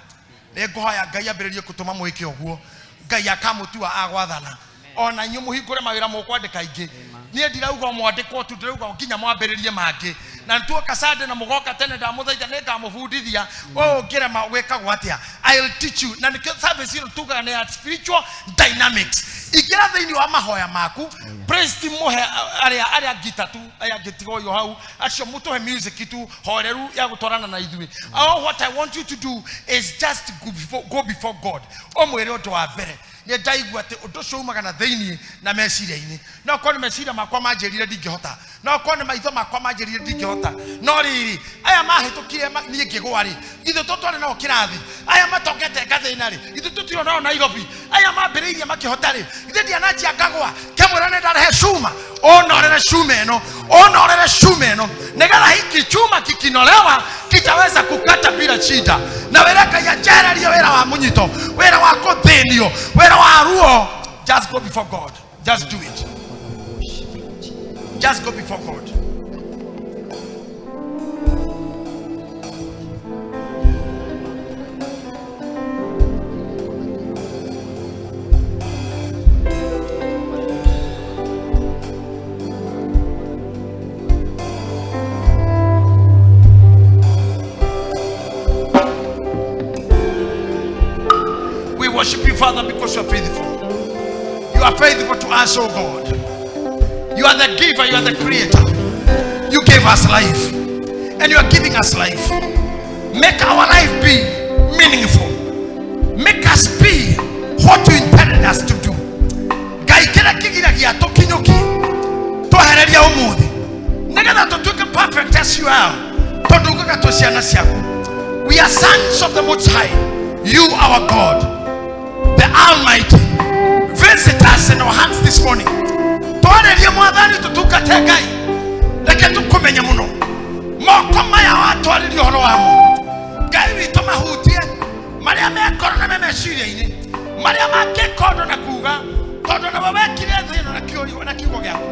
nĩ ngũhoya Ngai ambĩrĩrie gũtũma mwĩke ũguo, Ngai akamũtua agwathana. Ona inyuĩ mũhingũre mawĩra mũkwandĩka aingĩ. Niĩ ndirauga mwandĩkwo tu, ndĩrauga nginya mwambĩrĩrie mangĩ. Na nĩtuoka Sunday na mũgoka tene, ndamũthaitha nĩngamũbundithia ũũ ũngĩrema gwĩkagwo atĩa. I'll teach you. Na nĩkĩo service ĩno tugaga nĩ ya spiritual dynamics. Ingĩra thĩinĩ wa mahoya maku, praise team mũhe arĩa ngita tu, aya ngĩtiga ũyũ hau, acio mũtũhe music tu horeru ya gũtwarana na ithuĩ. All what I want you to do is just go before God. Ũmwĩre ũndũ wa mbere, nĩ ndaigua atĩ ũndũ ũcio umaga na thĩinĩ na meciria-inĩ. No korwo nĩ meciria makwa manjĩrire ndingĩhota, no korwo nĩ maitho makwa manjĩrire ndingĩhota, no rĩrĩ aya mahĩtũkire niĩ ngĩgũa rĩ, ithuĩ tũtwarĩ nao kĩrathi, aya matongete ngathĩna rĩ, ithuĩ tũtirĩ nao Nairobi, aya mambĩrĩirie makĩhota rĩ, ithuĩ ndiananjia ngagũa. Kĩmwĩra nĩ ndarehe cuma, ũnorere cuma ĩno, ũnorere cuma ĩno, nĩgetha hiki chuma kikinolewa kitaweza kukata bila shida. Na wĩra Ngai anjehererie wĩra wa mũnyito, wĩra wa kũthĩnio, wĩra wa ruo. Just go before God. Just do it. Just go before God. We worship you, Father, because you are faithful. You are faithful to us, oh God. You are the giver, you are the creator. You gave us life, and you are giving us life. Make our life be meaningful. Make us be what you intended us to do. Ngai kĩrĩa kĩgiragia tũkinyũkie, twehereria ũmũthĩ, nĩgetha tũtuĩke perfect as you are, tondũ ugaga twĩ ciana ciaku. We are sons of the Most High. You, our God, the Almighty, visit us in our hands this morning. Twarĩrie Mwathani tũtungate Ngai, reke tũkũmenye mũno. Moko maya watwarĩria ũhoro wamo, Ngai witũ mahutie marĩa mekoro na me meciria-inĩ, marĩa mangĩka ũndũ na kuga, tondũ nĩwe wekire thĩ ĩno na kiugo gĩaku.